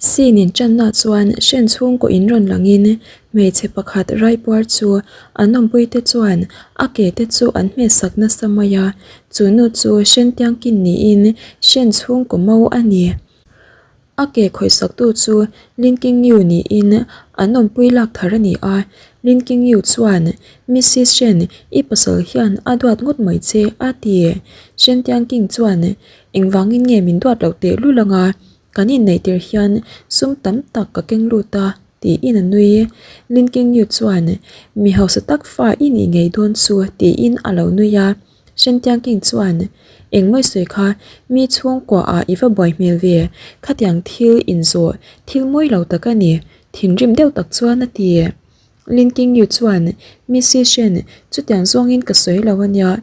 Scene in tanna chuan hren chhungkaw in rawn langin hmeichhe pakhat raipuar chu an awmpuite chuan a ke te chu an hmet sak nasa mai a, chu nu chu hren tiangkin niin hren chhungkaw mo a ni. A ke khawihsaktu chu Lin King Yu niin an awmpui lak thar a ni a, Lin King Yu chuan, Missis Shen, i pasal hian a duat ngawt mai che, a ti. Shen Tiang King chuan, Engvangin nge min duat loh teh lul anga? Kan inneih tir hian sum tam tak ka keng lut a, tiin a nui. Lin King Yu chuan, Mi hausa tak fa i nih ngei dawn chu, tiin a lo nui a. Shen Tiang King chuan, Engmawi sawi kha, mi chhungkua ah i va buai hmel ve, khatiang thil inzawh thil mawi lo tak a ni, thinrim deuh tak chuan a ti. Lin King Yu chuan, Missy Shen, chutiang zawngin ka sawi lo a nia.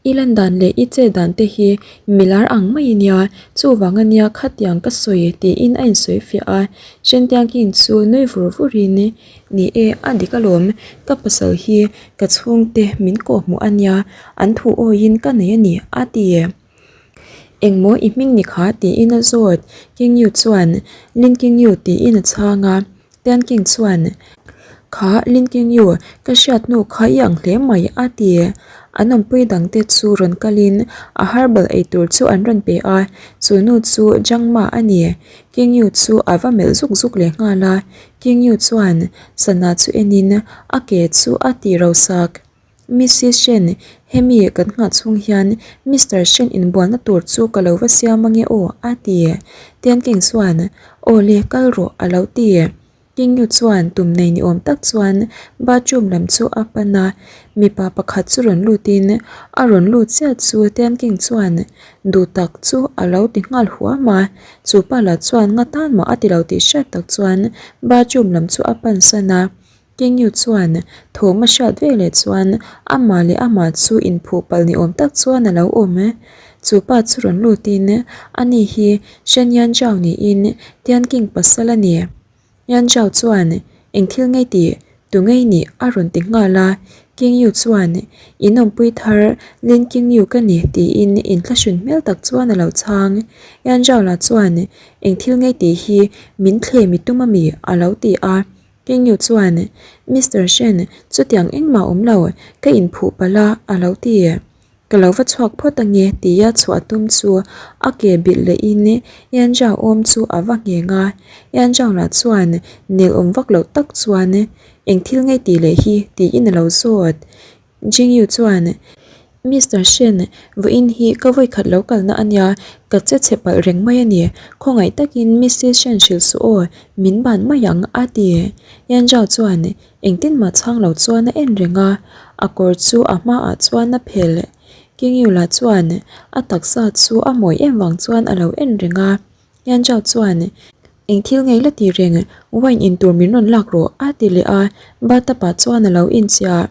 I lan dan leh i che dan te hi milar ang mai i nia, chuvang a nia khatiang ka sawi tiin a insawi fiah a. Shen Tiang King chu nui vur vurin, Ni e, a dik alawm, ka pasal hi ka chhungte min kawhhmuh a nia, an thu awiin ka nei a ni, a ti. Engmaw i hming ni kha tiin a zawt. King Yu chuan, Lin King Yu tiin a chhang a. Tian King chuan, Kha Lin King Yu, ka hriat hnu kha i ang hle mai a ti. An awmpui dangte chu rawn kalin a herbal eitur chu an rawn pe a, chu nu chu Zhang Ma a ni. King Yu chu a va melh zuk zuk leh nghal a. King Yu chuan sana chu enin a ke chu a ti rosak. Missis Shen, hemi kan nghah chhung hian Mister Shen inbualna tur chu ka lo va siam ange aw, a ti. Tian King chuan, Aw le, kal rawh, a lo ti. King Yu chuan tum nei ni awm tak chuan bathroom lam chu a pan a, mipa pakhat chu rawn lutin a rawn lut chiah chu Tian King chuan duh tak chu a lo ti nghal huam a, chu pa lah chuan nga tan mah a ti lo tih hriat tak chuan bathroom lam chu a pan san a. Kengyu chuan thawm a hriat ve leh chuan amah leh amah chu inphuh palh ni awm tak chuan a lo awm. Chu pa chu rawn lutin ani hi Shen Yan Zhao niin Tian King pasal a ni. Yan Zhao chuan eng thil ngei tih tu ngei nih a rawn ti nghal a. Kengyu chuan in awmpui thar Lin Kengyu ka ni tiin inthlahrun hmel tak chuan a lo chhang. Yan Zhao lah chuan eng thil ngei tih hi min thlem i tum ami a lo ti a. Kengyu chuan, Mister Shen, chutiang engmah awm lo, ka inphuh palh a, a lo ti. Ka lo va chhuak phawt ange, tia chhuah tum chu a ke bilh lehin Yan Zhao awm chu a va ngheng a. Yan Zhao lah chuan nel awm vak loh tak chuan, Eng thil ngei tih leh hi? tiin a lo zawt. Jingyu chuan, Mister Shen, vawiin hi ka vawikhat lo kalna a nia, ka che chhe palh reng mai a ni. Khawngaih takin Missis Shen hrilh suh aw, min ban mai ang, a ti. Yan Zhao chuan engtin mah chhang lo chuan a en reng a, a kawr chu a hmaah chuan a phel. Kingyu lah chuan a taksa chu a mawi em vang chuan a lo en reng a. Yan Zhao chuan, Eng thil ngei la ti reng, wine in tur min rawn lak rawh, a ti leh a, bathtub ah chuan a lo inchiah.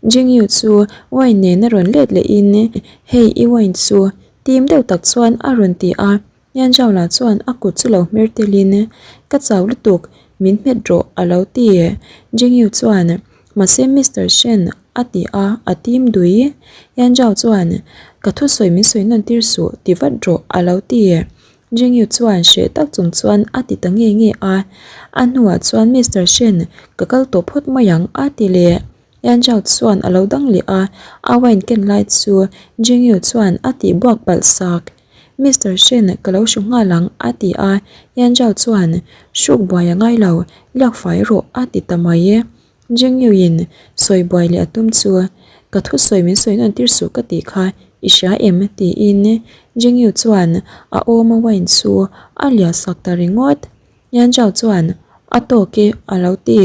Jingyu chu wine nen a rawn let lehin hei i wine chu tim deuh tak chuan a rawn ti a, Yan Zhao lah chuan a kut chu lo hmer telin ka chau lutuk min hmet rawh a lo ti. Jingyu chuan mahse Mister Shen a ti a, a tim dui. Yan Zhao chuan ka thusawi min sawi nawn tir suh ti vat rawh a lo ti. Jingyu chuan hreh tak chung chuan a ti ta nge nge a, a hnuah chuan Mister Shen ka kal tawh phawt mai ang a ti leh. Yan Zhao chuan a lo dang leh a, a wine ken lai chu Jingyu chuan a tih buak palh sak. Mister Shen ka lo hru nghal ang a ti a, Yan Zhao chuan hruk buai a ngai lo, liak fai rawh a ti ta mai. Jingyu-in sawi buai leh a tum chu, Ka thusawi min sawi nawn tir suh ka tih kha i hria em? tiin Jingyu chuan a awma wine chu a liah sak ta ringawt. Yan Zhao chuan, A tawk e a lo ti.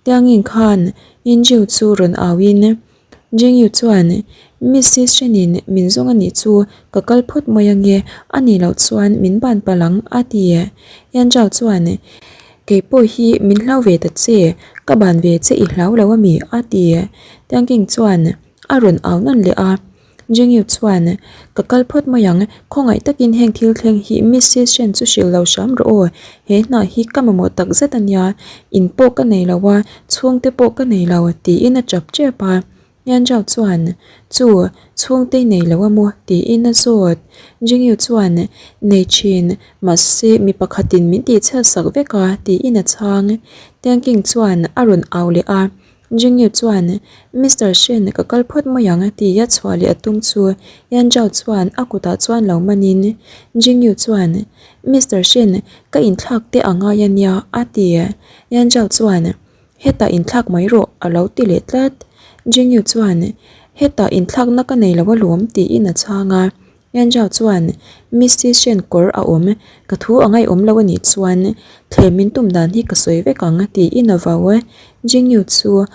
Tiangin khan Yinjiu chu rawn auin Jingyu chuan, Missis Shenin min zawng a nih chu ka kal phawt mai ange, a nih loh chuan min ban palh ang a ti. Yan Zhao chuan, Kei pawh hi min hlau ve ta che, ka ban ve che i hlau lo a mi? a ti. Tiangking chuan a rawn au nawn leh a. Jingyu chuan, Ka kal phawt mai ang, khawngaih takin heng thil thleng hi Missis Shen chu hrilh lo hram rawh aw, he hna hi ka mamawh tak zet a nia, in pawh ka nei lo a, chhungte pawh ka nei lo, tiin a tap tep a. Yanzhao chuan, Chu, chhungte i nei lo a maw? tiin a zawt. Jingyu chuan, Nei thin, mahse mi pakhatin min tihchhiat sak vek a, tiin a chhang. Tianking chuan a rawn au leh a. Jingyu chuan, Mister Shen, ka kal phawt mai ang, tia chhuah leh a tum chu Yanzhao chuan a kutah chuan lo manin Jingyu chuan, Mister Shen, ka inthlak te a ngai a nia, a ti. Yanzhao chuan, Hetah inthlak mai rawh, a lo ti leh tlat. Jingyu chuan, Hetah inthlakna ka nei lo alawm, tiin a chhang a. Yanzhao chuan, Missy Shen kawr a awm, ka thu a ngaihawm lo a nih chuan thlem min tum dan hi ka sawi vek ang, tiin a vau. Jingyu chu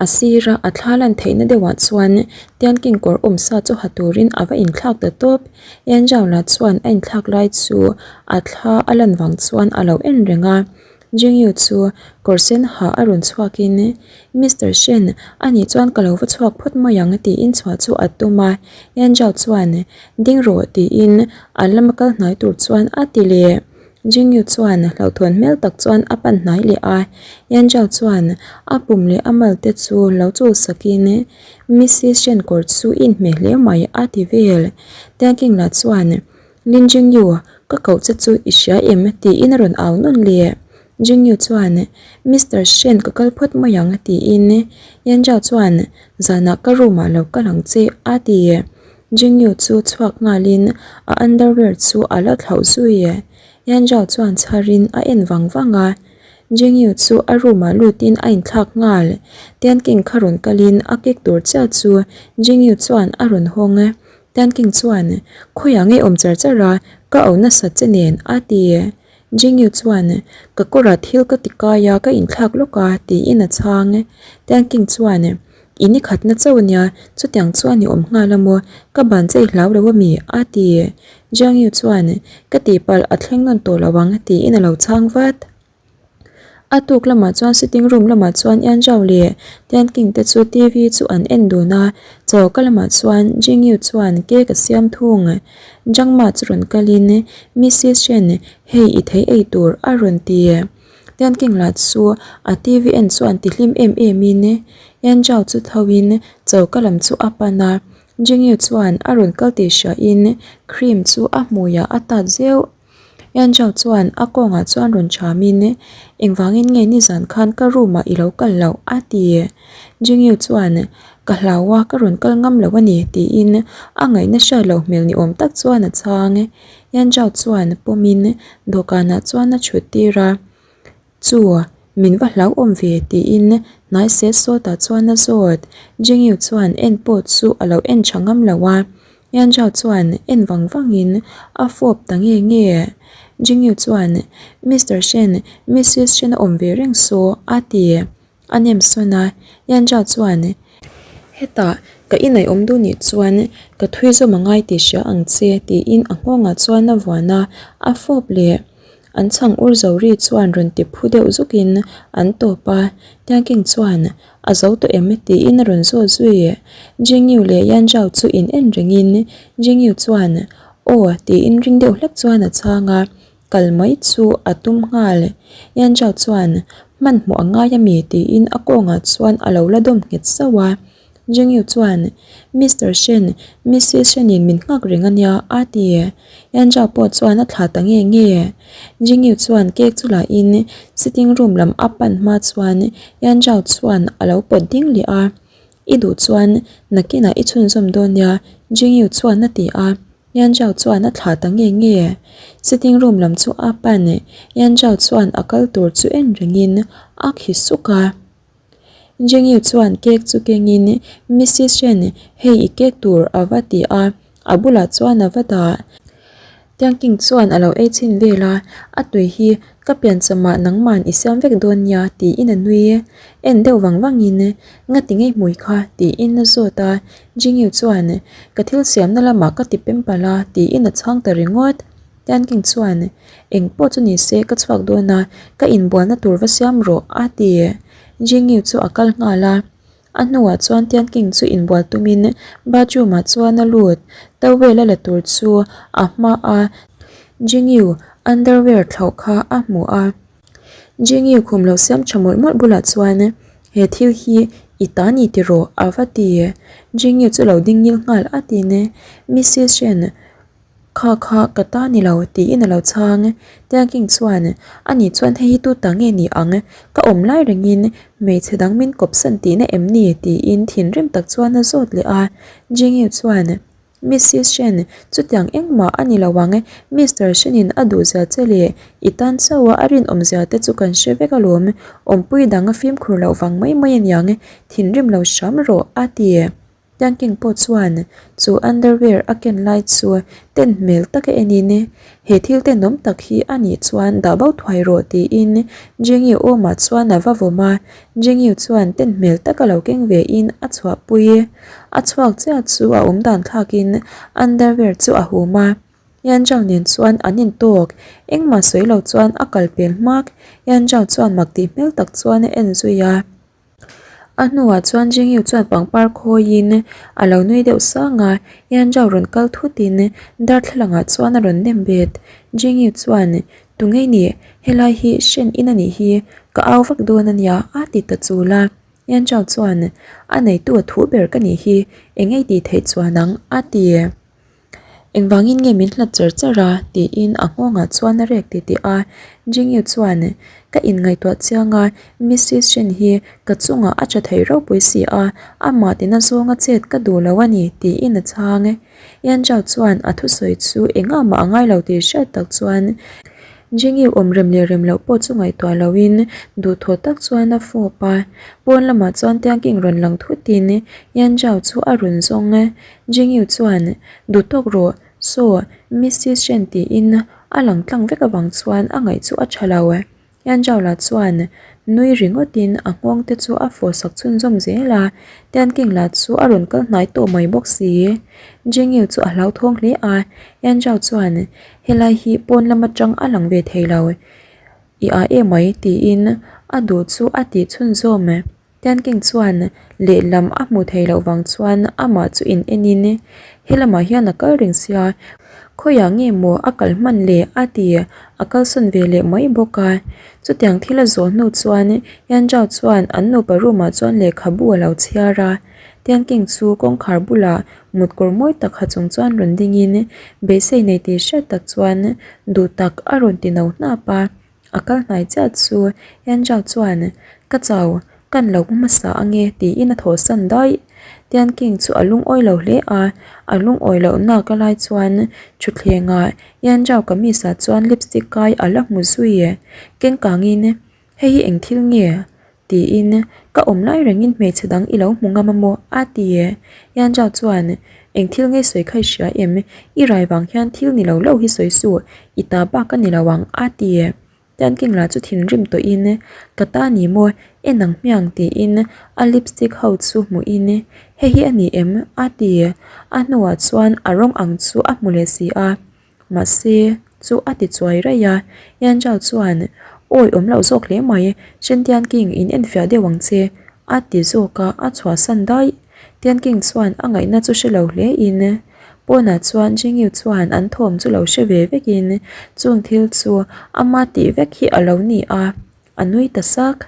a sira a thla lan theihna deuhah chuan Tianking kawr awm sa chu ha turin a va inthlak ta tawp. Yanzhao lah chuan a inthlak lai chu a thla a lan vang chuan a lo en reng a. Jingyu chu kawr sen ha a rawn chhuakin, Mister Shen, ani chuan ka lo va chhuak phawt mai ang tiin chhuah chu a tum a. Yan Zhao chuan, Ding rawh tiin an lama kal hnai tur chuan a ti leh. Jingyu chuan hlauhthawn hmel tak chuan a pan hnai leh a. Yan Zhao chuan a pum leh a mal te chu lo chul sakin, Missis Shen kawr chu i inhmeh hle mai a ti vel. Tianking lah chuan, Lin Jingyu, ka koh che chu i hria em? tiin a rawn au nawn leh. Jingyu chuan, Mister Shen ka kal phawt mai ang tiin Yan Zhao chuan, Zanah ka room ah lo kal ang che a ti. Jingyu chu chhuak nghalin a underwear chu a la thlauh zui. Yan Zhao chuan chharin a en vang vang a. Jingyu chu a room ah lutin a inthlak nghal. Tianking kha rawn kalin a kek tur chiah chu Jingyu chuan a rawn hawng. Tanking chuan, Khawiah nge awm char char a, ka au nasat che nen, a ti. Jingyu chuan, Ka kawrah thil ka ti kai a, ka inthlak lawk a, tiin a chhang. Tanking chuan, I ni khatna chauh a nia, chutiang chuan i awm nghal a maw, ka ban che i hlau lo a mi, a ti. Jiangyu chuan, Ka tihpalh a thleng nawn tawh lo ang, tiin a lo chhang vat. A tuk lamah chuan sitting room lamah chuan Yan Zhao leh Tian King te chu TV chu an en dun a, choka lamah chuan Jing Yu chuan cake a siam thung. Zhang Ma chu rawn kalin Missis Shen hei i thei ei tur a rawn ti. Tian King lah chu a TV en chuan ti hlim em em in Yan Zhao chu tho in choka lam chu a pan a, Jing Yu chuan a rawn kal tih hria in cream chu a hmuiah a tat zeuh. Angel chuan a kawngah chuan rawn chhamin, Engvangin nge nizan khan ka room ah i lo kal loh? a ti. Jingyu chuan, Ka hlau a, ka rawn kal ngam lo a ni, tiin a ngaihna hriat loh hmel ni awm tak chuan a chhang. Angel chuan pawmin dawhkanah chuan a chhut tir a. Chu, min va hlauhawm ve, tiin hnai set sawtah chuan a zawt. Jingyu chuan en pawh chu a lo en tha ngam lo a. Yanzhao chuan en vang vangin a fawp ta nge nge. Jingyu chuan, Mister Shen, Missus Shen a awm ve reng saw, a ti. A nem sawn a, Yanzhao chuan, Hetah ka inaiawm duh nih chuan ka thui zawm a ngai tih hria ang che, tiin a nghawngah chuan a vuan a, a fawp leh. An chhang ur zo ri chuan rawn ti phu deuh zukin an tawp a, Tianking chuan, A zo tawh em? tiin a rawn zawt zui. Jingyu leh Yanzhao chu in en rengin Jingyu chuan, Aw, tiin ring deuh hlek chuan a chhang a, kal mai chu a tum nghal. Yanzhao chuan, Hmanhmawh a ngai ami? tiin a kawngah chuan a lo la dawm nghet sauh a. Jingyu chuan, Mister Shen, Missis Shen in min nghak reng a nia, a ti. Yanzhao pawh chuan a thlah ta nge nge. Jingyu chuan cake chu lah in sitting room lam a pan hma chuan Yanzhao chuan a lo pawt ding leh a. I duh chuan nakinah i chhunzawm dawn nia, Jingyu chuan a ti a. Yanzhao chuan a thlah ta nge nge. Sitting room lam chu a pan. Yanzhao chuan a kal tur chu en rengin a khi suk a. Jingyu chuan cake chu kengin Missis Shen hei i cake tur a va ti a, a bulah chuan a va dah. Tiangking chuan a lo ei chhin vel a, a tui hi ka piancham ah nangman i siam vek dawn nia tiin a nui. En deuh vang vangin ngati ngei hmui kha tiin a zawt a, Jingyu chuan ka thil siamna lamah ka ti pem palh a tiin a chhang ta ringawt. Tianking chuan, Eng pawh chu ni se ka chhuak dawn a, ka inbualna tur va siam rawh, a ti. Jingyu chu a kal nghal a. A hnuah chuan Tianking chu inbual tumin bathroom ah chuan a lut. Towel a la tur chu a hma a Jingyu underwear thlauh kha a hmu a. Jingyu khum lo siam tha mawlh mawlh bulah chuan, He thil hi. I ta ni tiraw? A va ti. Jingyu chu lo ding ngil nghal atin Missus Shen Kha kha ka ta ni lo tiin a lo chhang. Tiangking chuan ani chuan hei hi tu ta nge ni ang? Ka awm lai rengin hmeichhe dang min kawpsan tihna em ni? tiin thinrim tak chuan a zawt leh a. Jingyu chuan Missus Shen, chutiang engmah a ni lo ang, Mister Shen-in a duhzia che leh i tan chauha a rinawmzia te chu kan hre vek alawm, awmpui dang a fimkhur loh vang mai mai a niang, thinrim lo hram rawh a ti. Tiangking pawh chuan chu underwear a ken lai chu ten hmel taka enin, He thil tenawm tak hi a nih chuan dah bo thuai rawh tiin Jingyu awmah chuan a va vawm a, Jingyu chuan ten hmel taka lo keng vein a chhuahpui. A chhuak chiah chu a awm dan thlakin underwear chu a hum a, Yanzhao nen chuan an intawk. Engmah sawi lo chuan a kal pel hmak. Yanzhao chuan mak tih hmel tak chuan a en zui a. A hnuah chuan Jingyu chuan pangpar khawiin a lo nui deuh sang a, Yanzhao rawn kal thutin darthlalang ah chuan a rawn nem bet. Jingyu chuan, Tungei ni, helai hi hren in a nih hi, ka au vak dawn a nia a ti ta chul a. Yanzhao chuan, A neitu a thu ber ka nih hi, eng ei tih theih chuan ang a ti. Engvangin nge min hlat char char a? tiin a nghawngah chuan a rek titih a. Jingyu chuan, Ka inngaihtuah chiang a, Missus Shen hi ka chungah a tha thei ropui si a, amah tina zawnga chet ka duh lo a ni, tiin a chhang. Yan Zhao chuan a thusawi chu engah mah a ngai lo tih hriat tak chuan Jingyu awm rem leh rem loh pawh chu ngaihtuah loin duhthawh tak chuan a fawp a. Pawn lamah chuan Tiangking rawn lang thutin Yan Zhao chu a rawn zawng. Jingyu chuan, Duh tawk rawh, saw, Missus Shen tiin a lang tlang vek avang chuan a ngaih chu a tha lo. Yan Zhao lah chuan nui ringawtin a nghawng te chu a fawh sak chhunzawm zel a, Tian King lah chu a rawn kal hnai tawh mai bawk si. Jingyu chu a hlauthawng hle a, Yan Zhao chuan, Helai hi pawn lam atang a lang ve thei lo, i a em mai tiin a duh chu a tih chhunzawm. Tianking chuan lehlam a hmu thei loh vang chuan amah chu in enin he lamah hian a kal reng sia, khawiah nge maw a kal hman le a ti, a kalsawn ve leh mai bawk a. Chutiang thil a zawh hnu chuan Yanzhao chuan an nupa room ah chuan lehkhabu a lo chhiar a, Tianking chu kawngkhar bulah mutkawr mawi tak ha chung chuan rawn dingin beisei nei tih hriat tak chuan duh tak a rawn ti no hnap a. A kal hnai chiah chu Yanzhao chuan, Ka chau, kan lo hmu hmasa ange tiin a thawhsan daih. Tianking chu a lungawi lo hle a, a lungawi loh nak a lai chuan thutthlengah Yanzhao kamis ah chuan lipstick kai a la hmu zui. Kengkangin, Hei hi eng thil nge? Tiin, Ka awm lai rengin hmeichhe dang i lo hmu ngam a maw? a ti e. Yanzhao chuan, Eng thil nge sawi kha i hria em? I rai vang hian thil ni lo lo hi sawi suh, i ta bak a ni lo ang, a ti e. Tianking lah chu thinrim tawhin, Ka ta ni maw? En ang hmiang tiin a lipstick ho chu hmuhin, Hei hi a ni em? a ti e. A hnuah chuan a rawng ang chu a hmu leh si a. Mahse, chu a ti chuai raih a, Yan Zhao chuan, Awi awm loh zawk hle mai, Shen Tian King in enfiah deuh ang che, a ti zawk a, a chhuahsan daih. Tian King chuan a ngaihna chu hre lo hle in, pawnah chuan Jing Yu chuan an thawm chu lo hre ve vek in, chung thil chu ama tih vek hi a lo ni a, a nui ta sak.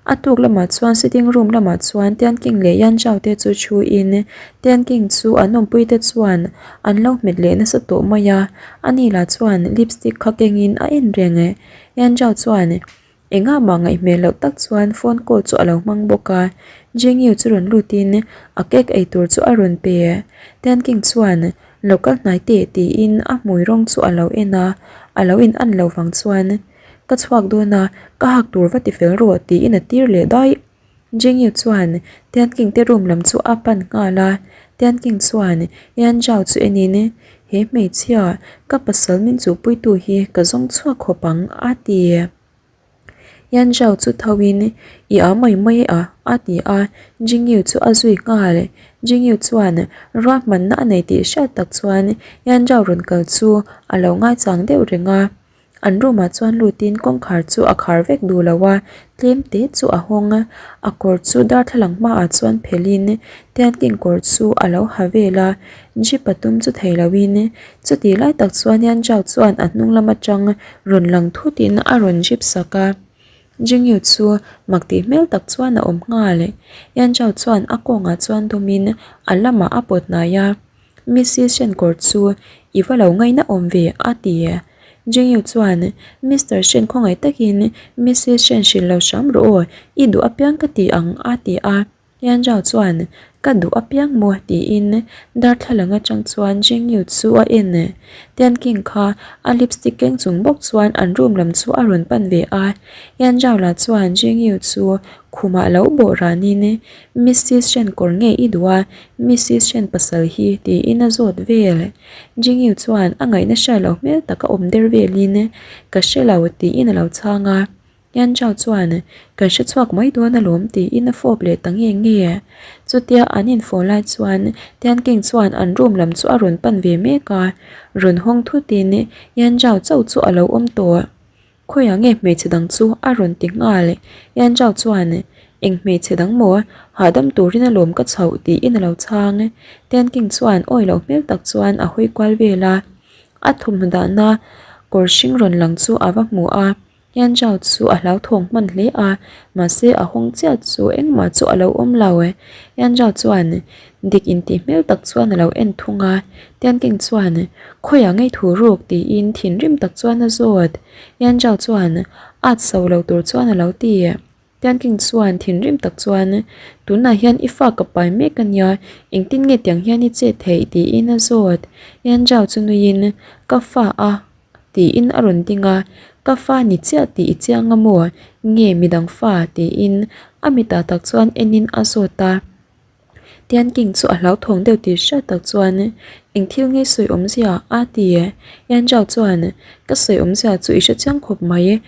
A tuk lamah chuan sitting room lamah chuan Tian King leh Yan Zhao te chu thu in Tian King chu an awmpui te chuan an lo hmet leh nasa tawh mai a, ani lah chuan lipstick kha keng in a en reng e. Yan Zhao chuan engah mah ngaihmel loh tak chuan phone call chu a lo hmang bawk a, Jing Yu chu rawn lut in a cake ei tur chu a rawn pe. Tian King chuan lo kal hnai teh tiin a hmui rawng chu a lo en a, a lo in an lo vang chuan. Ka chhuak dawn a, ka hak tur va ti fel rawh tiin a tir leh daih. Jingyu chuan Tian King te room lam chu a pan nghal a, Tian King chuan Yan Zhao chu enin, He hmeichhia, ka pasal min chuhpuitu hi ka zawng chhuak khawp ang a ti. Yan Zhao chu tho in, I a mai mai a a ti a, Jingyu chu a zui nghal. Jingyu chuan ruahmanna a nei tih hriat tak chuan Yan Zhao rawn kal chu a lo ngaichang deuh reng a. An room ah chuan lutin kawngkhar chu a khar vek duh lo a, tlem te chu a hawng a, a kawr chu darthlalang hmaah chuan phelhin Tianking kawr chu a lo ha vel a, jeep a tum chu thei loin chutih lai tak chuan Yanzhao chuan a hnung lam atang rawn lang thutin a rawn jeep sak a. Jingyu chu mak tih hmel tak chuan a awm nghal. Yan Zhao chuan a kawngah chuan dawmin a lamah a pawt hnai a. Mrs Shen kawr chu i va lo ngaina awm ve a ti. Jingyu chuan Mister Shen khawngaih takin Mrs Shen hrilh lo hram rawh aw, i duh apiang ka ti ang a ti a. Yan Zhao chuan, Ka duh apiang maw? tiin darthlalang atang chuan Jingyu chu a en. Tian King kha a lipstick keng chung bawk chuan an room lam chu a rawn pan ve a. Yan Zhao lah chuan Jingyu chu khumah lo bawh ranin, Mrs Shen kawr nge i duh a, Mrs Shen pasal hi? tiin a zawt vel. Jingyu chuan a ngaihna hriat loh hmel taka awm der velin, Ka hre lo, tiin a lo chhang a. Yan Zhao chuan, Kan hre chhuak mai dawn alawm tiin a fawp leh ta nge nge. Chutia an infawh lai chuan Tian King chuan an room lam chu a rawn pan ve mek a, rawn hawng thutin Yan Zhao chauh chu a lo awm tawh. Khawiah nge hmeichhe dang chu a rawn ti nghal. Yan Zhao chuan, Eng hmeichhe dang maw? Hahdam turin alawm ka chhoh tiin a lo chhang. Tian King chuan awi loh hmel tak chuan a hawi kual vel a, a thawmhnaw dahna kawr hring rawn lang chu a va hmu a. Yan Zhao chu a hlauthawng hman hle a, mahse a hawng chiah chu engmah chu a lo awm lo. Yan Zhao chuan dik intih hmel tak chuan a lo en thung a, Tian King chuan, Khawiah ngei thu ruk? tiin thinrim tak chuan a zawt. Yan Zhao chuan, At so lo tur chuan a lo ti. Tian King chuan thinrim tak chuan, Tunah hian i fa ka pai mek a nia, engtin nge tiang hian i chet theih? tiin a zawt. Yan Zhao chu nuiin, Ka fa a Tiin a rawn ding a, Ka fa ni chiah tih i chiang a maw? Nge midang fa? tiin a mitah tak chuan enin a zawt a. Tian King chu a hlauthawng deuh tih hriat tak chuan, Eng thil nge sawi awmzia? a ti. Yan Zhao chuan, Ka sawi awmzia chu i hre chiang khawp mai.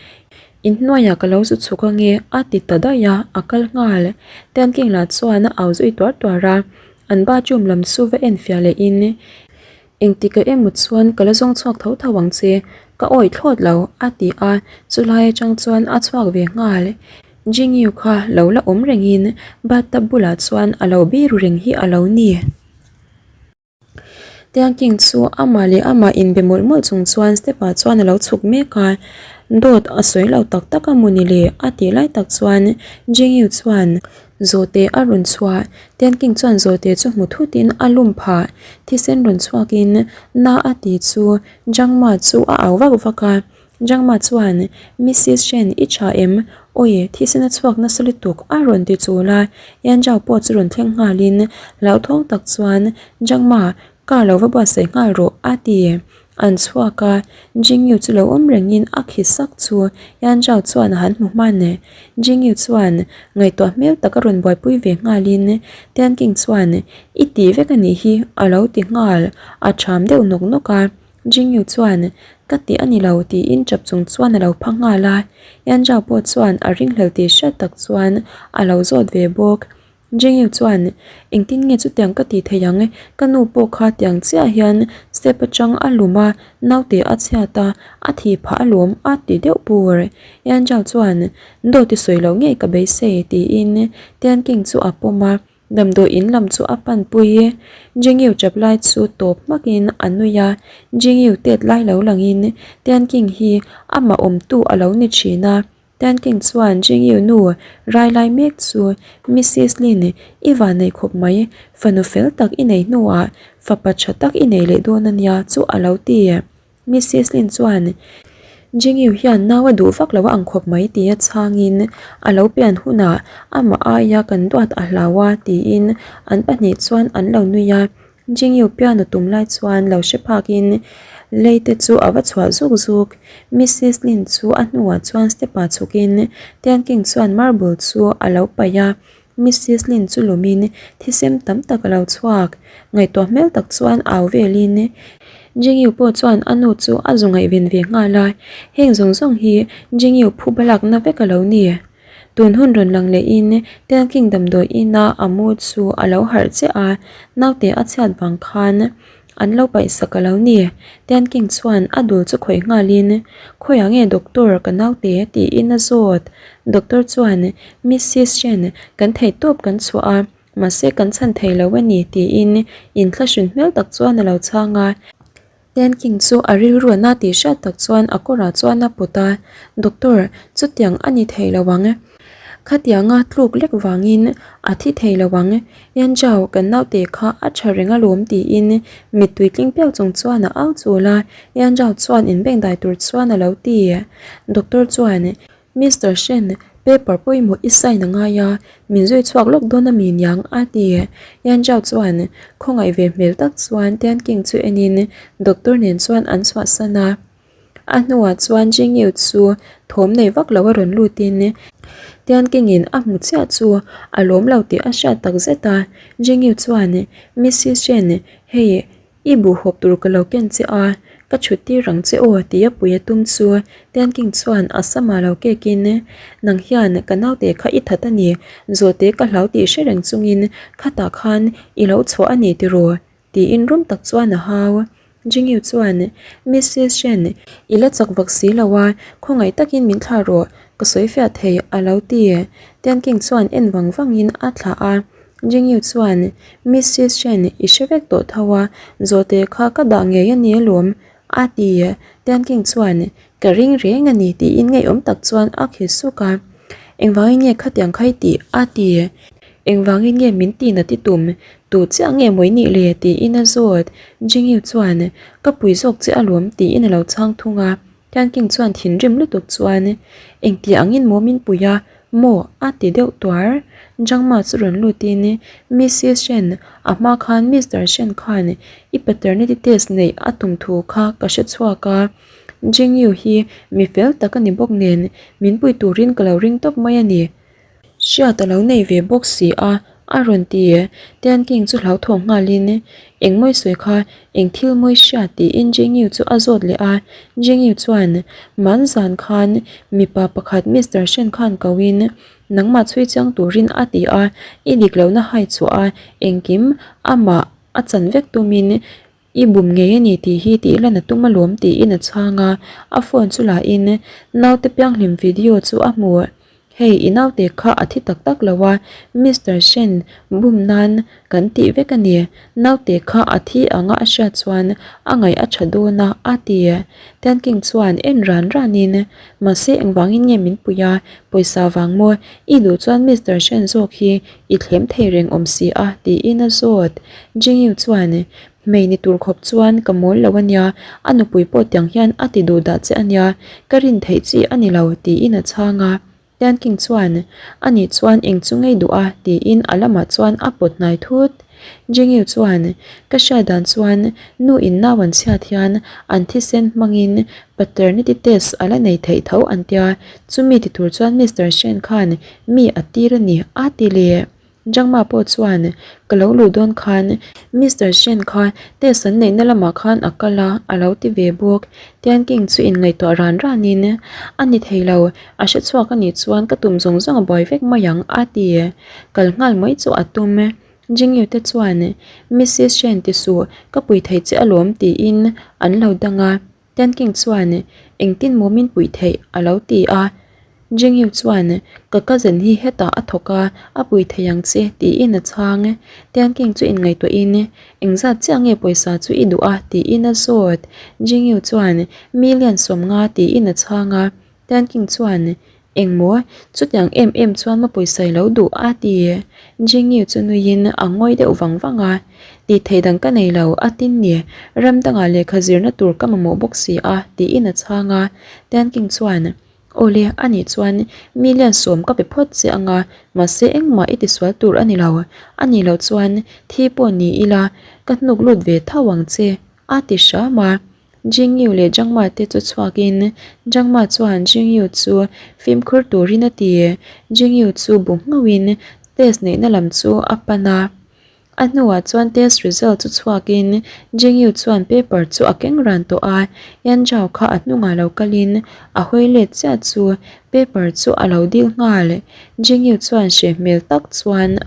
Inhnuaiah ka lo zu chhuk ange a ti ta daih a, a kal nghal. Tian King lah chuan a au zui tuar tuar a, an bathroom lam chu va enfiah lehin, Engtik a emaw chuan ka la zawng chhuak tho tho ang che, ka awih thlawt lo, a ti a, chulai atang chuan a chhuak ve nghal. Jingyu kha lo la awm rengin bathtub bulah chuan a lo biru reng hi a lo ni. Tiang King chu amah leh amah inbe mawlh mawlh chung chuan step ah chuan a lo chhuk mek a, dawt a sawi lo tak tak a maw ni le a tih lai tak chuan Jingyu chuan Zawhte a rawn chhuah. Tianking chuan zawhte chu hmu thutin a lum phah. Thisen rawn chhuakin na a ti chu Jangma chu a au vak vak a. Jangma chuan, Missis Shen, i tha em? Awi, thisen a chhuak nasa lutuk a rawn ti chul a. Yanzhao pawh chu rawn thleng nghalin hlauthawng tak chuan, Jangma, car lo va buatsaih nghal rawh a ti. An chhuak a, Jingyu chu lo awm rengin a khi sak chu Yan Zhao chuan a han hmu hman e. Jingyu chuan ngaihtuah hmel tak a rawn buaipui ve nghalin Tian King chuan I ti vek a nih hi a lo ti nghal, a ṭham deuh nawk nawk a. Jingyu chuan Ka ti a ni lo tiin ṭap chung chuan a lo pha nghal a. Yan Zhao pawh chuan a ringhlel tih hriat tak chuan a lo zawt ve bawk. Jengyu chuan, Engtin nge chutiang ka tih theih ang? Ka nu pawh kha tiang chiah hian step atang a lum a, naute a chhiat a, a thi phah alawm a ti deuh pur. Yan Zhao chuan, Dawt i sawi loh ngei ka beisei, tiin Tian King chu a pawm a, damdawi in lam chu a pan pui. Jengyu chap lai chu tawp hmakin a nui a, Jengyu tet lai lo langin Tian King hi amah awmtu a lo ni thin a. Tan King chuan Jingyu nu rai lai mek chu Missis Lin i van nei khawp mai, fanu fel tak i nei hnuah fapa tha tak i nei leh dawn a nia chu a lo ti. Missis Lin chuan Jingyu hian nau a duh vak lo a ang khawp mai tia chhangin a lo pian hunah amah aia kan duat a hlau a tiin an pahnih chuan an lo nui a. Jingyu piano tum lai chuan lo hre phakin lei te chu a va chhuah zuk zuk. Missis Lin chu a hnuah chuan step ah chhukin Tian King chuan marble chu a lo paih a. Missis Lin chu lumin thisem tam tak a lo chhuak. Ngaihtuah hmel tak chuan au velin Jingyu pawh chuan a nu chu a zu ngaihven ve nghal a. Heng zawng zawng hi Jingyu phuba lakna vek a lo ni. Tun hun rawn lang lehin Telking damdawi ina a mu chu a lo harh chiah a, naute a chhiat vang khan an lo paihsak a lo ni. Telking chuan a dul chu khawih nghalin, Khawiah nge doctor ka naute? tiin a zawt. Doctor chuan, Missis Shen, kan theihtawp kan chhuah a, mahse kan chhan thei lo a ni, tiin inthlahrun hmel tak chuan a lo chhang a. Tenking chu a rilru a na tih hriat tak chuan a kawrah chuan a pawt a, Doctor, chutiang a ni thei lo ang. Khatianga tluk lek vangin a thi thei lo ang. Yanzhao, kan naute kha a tha reng alawm tiin mittui tling piau chung chuan a au chul a, Yanzhao chuan inbengdai tur chuan a lo ti. Doctor chuan Mister Shen, paper pawimawh i sign a ngai a, min zui chhuak lawk dawn a mi niang a ti. Yan Zhao chuan khawngaih ve hmel tak chuan Tian King chu enin doctor nen chuan an chhuahsan a. A hnuah chuan Jing Yu chu thawm nei vak lo a rawn lutin Tian King in a hmu chiah chu a lawm lo tih a hriat tak zet a. Jing Yu chuan, Missis Shen, hei I buhhawp tur ka lo ken che a, ka chhut tir ang che aw ti a pui a tum chu Tianking chuan a sama lo kekin nang hian ka naute kha i that a ni, zawhte ka hlau tih hre reng chungin khatah khan i lo chhuah a ni tiraw? tiin rum tak chuan a hau. Jingyu chuan Missis Shen i la chak vak si lo a, khawngaih takin min thlah rawh, ka sawi fiah thei a lo ti. Tianking chuan en vang vangin a thlah a. Jingyu chuan, Missis Shen, i hre vek tawh tho a, zawhte kha ka dah ngei a ni alawm, a ti. Tianking chuan, Ka ring reng a ni tiin ngeiawm tak chuan a khi suk a. Engvangin nge khatiang kha i tih? a ti. Engvangin nge min ti na ti tum? Tu chiah nge maw i nih le? tiin a zawt. Jingyu chuan, Ka pui zawk che alawm tiin a lo chhang thung a. Tianking chuan thinrim lutuk chuan, Engti angin maw min pui a? Maw? a ti deuh tuar. Jangma chu rawn lutin, Missis Shen, a hma khan Mister Shen khan i paternity test neih a tum thu kha ka hre chhuak a. Jingyu hi mi fel tak a ni bawk nen, min pui turin ka lo ring tawp mai a ni. Hriat a lo nei ve bawk si a, a rawn ti. Tianking chu hlauthawng nghalin, Eng mawi sawi kha, eng thil mawi hria tiin Jingyu chu a zawt leh a. Jingyu chuan, Man zan khan mipa pakhat Mister Shen khan koin nangmah chhui chiang turin a ti a, i dik lohna hai chhuah a, engkim amah a chan vek tumin I bum ngei a ni tih hi tih lan a tum alawm tiin a chhang a, a phone chu la in naute pianghlim video chu a hmu. Hei i naute kha a thi tak tak lo a, Mister Shen bum nan kan tih vek a ni. Naute kha a thi anga a hriat chuan a ngaih a tha dawn a, a ti. Tianking chuan en ran ran in, Mahse engvangin nge min pui a, pawisa vang maw? I duh chuan Mister Shen zawk hi I thlem thei reng awm si a, tiin a zawt. Jingyu chuan, Hmei ni tur khawp chuan ka mawl lo a nia, a nupui pawh tiang hian a ti duh dah che a nia, ka rin theih chi a ni lo, tiin a chhang a. Tianking chuan, A nih chuan eng chu ngei duh a, tiin a lamah chuan a pawt hnai thut. Jingyu chuan, Ka hriat dan chuan nu in nau an chhiat hian an thisen hmangin paternity test a la nei theih tho an tia, chumi ti tur chuan Mister Shen khan mi a tir a ni a ti le. Jangma pawh chuan, Ka lo luh dawn khan Mister Shen kha test an neihna lamah khan a kal a, a lo ti ve bawk. Tianking chu inngaihtuah ran ranin, A ni thei lo, a hre chhuak a nih chuan ka tum zawng zawng a buai vek mai ang a ti. Kal nghal mai chu a tum. Jingyu te chuan, Missis Shen ti suh, ka pui thei che alawm tiin an lo dang a. Tianking chuan, Engtin maw min puih theih? a lo ti a. Jingyu chuan, Ka cousin hi hetah a thawk a, a pui thei ang che, tiin a chhang. Tianking chu inngaihtuahin, Engzat chiah nge pawisa chu i duh a? tiin a zawt. Jingyu chuan, Million 50 tiin a chhang a. Tianking chuan, Engmaw? Chutiang em em chuan ma pawisa i lo duh a ti. Jingyu chu nuiin a ngawi deuh vang vang a. Tih theih dang ka nei lo, a tin ni. Ram dangah lehkha zirna tur ka mamawh bawk si a, tiin a chhang a. Tianking chuan, Awle, anih chuan million 10 ka pe phawt che anga, mahse engmah i tisual tur a ni lo. A nih loh chuan thi pawh ni ila, ka hnuk lut ve tho ang che, a ti hram a. Jingyu leh Jangma te chu chhuakin Jangma chuan Jingyu chu fimkhur turin a ti. Jingyu chu bu nghauhin test neihna lam chu a pan a. A hnuah chuan test result chu chhuakin Jingyu chuan paper chu a keng ran tawh a. Yan Zhao kha a hnungah lo kalin a hawi let chiah chu paper chu a lo dil nghal. Jingyu chuan hreh hmel tak chuan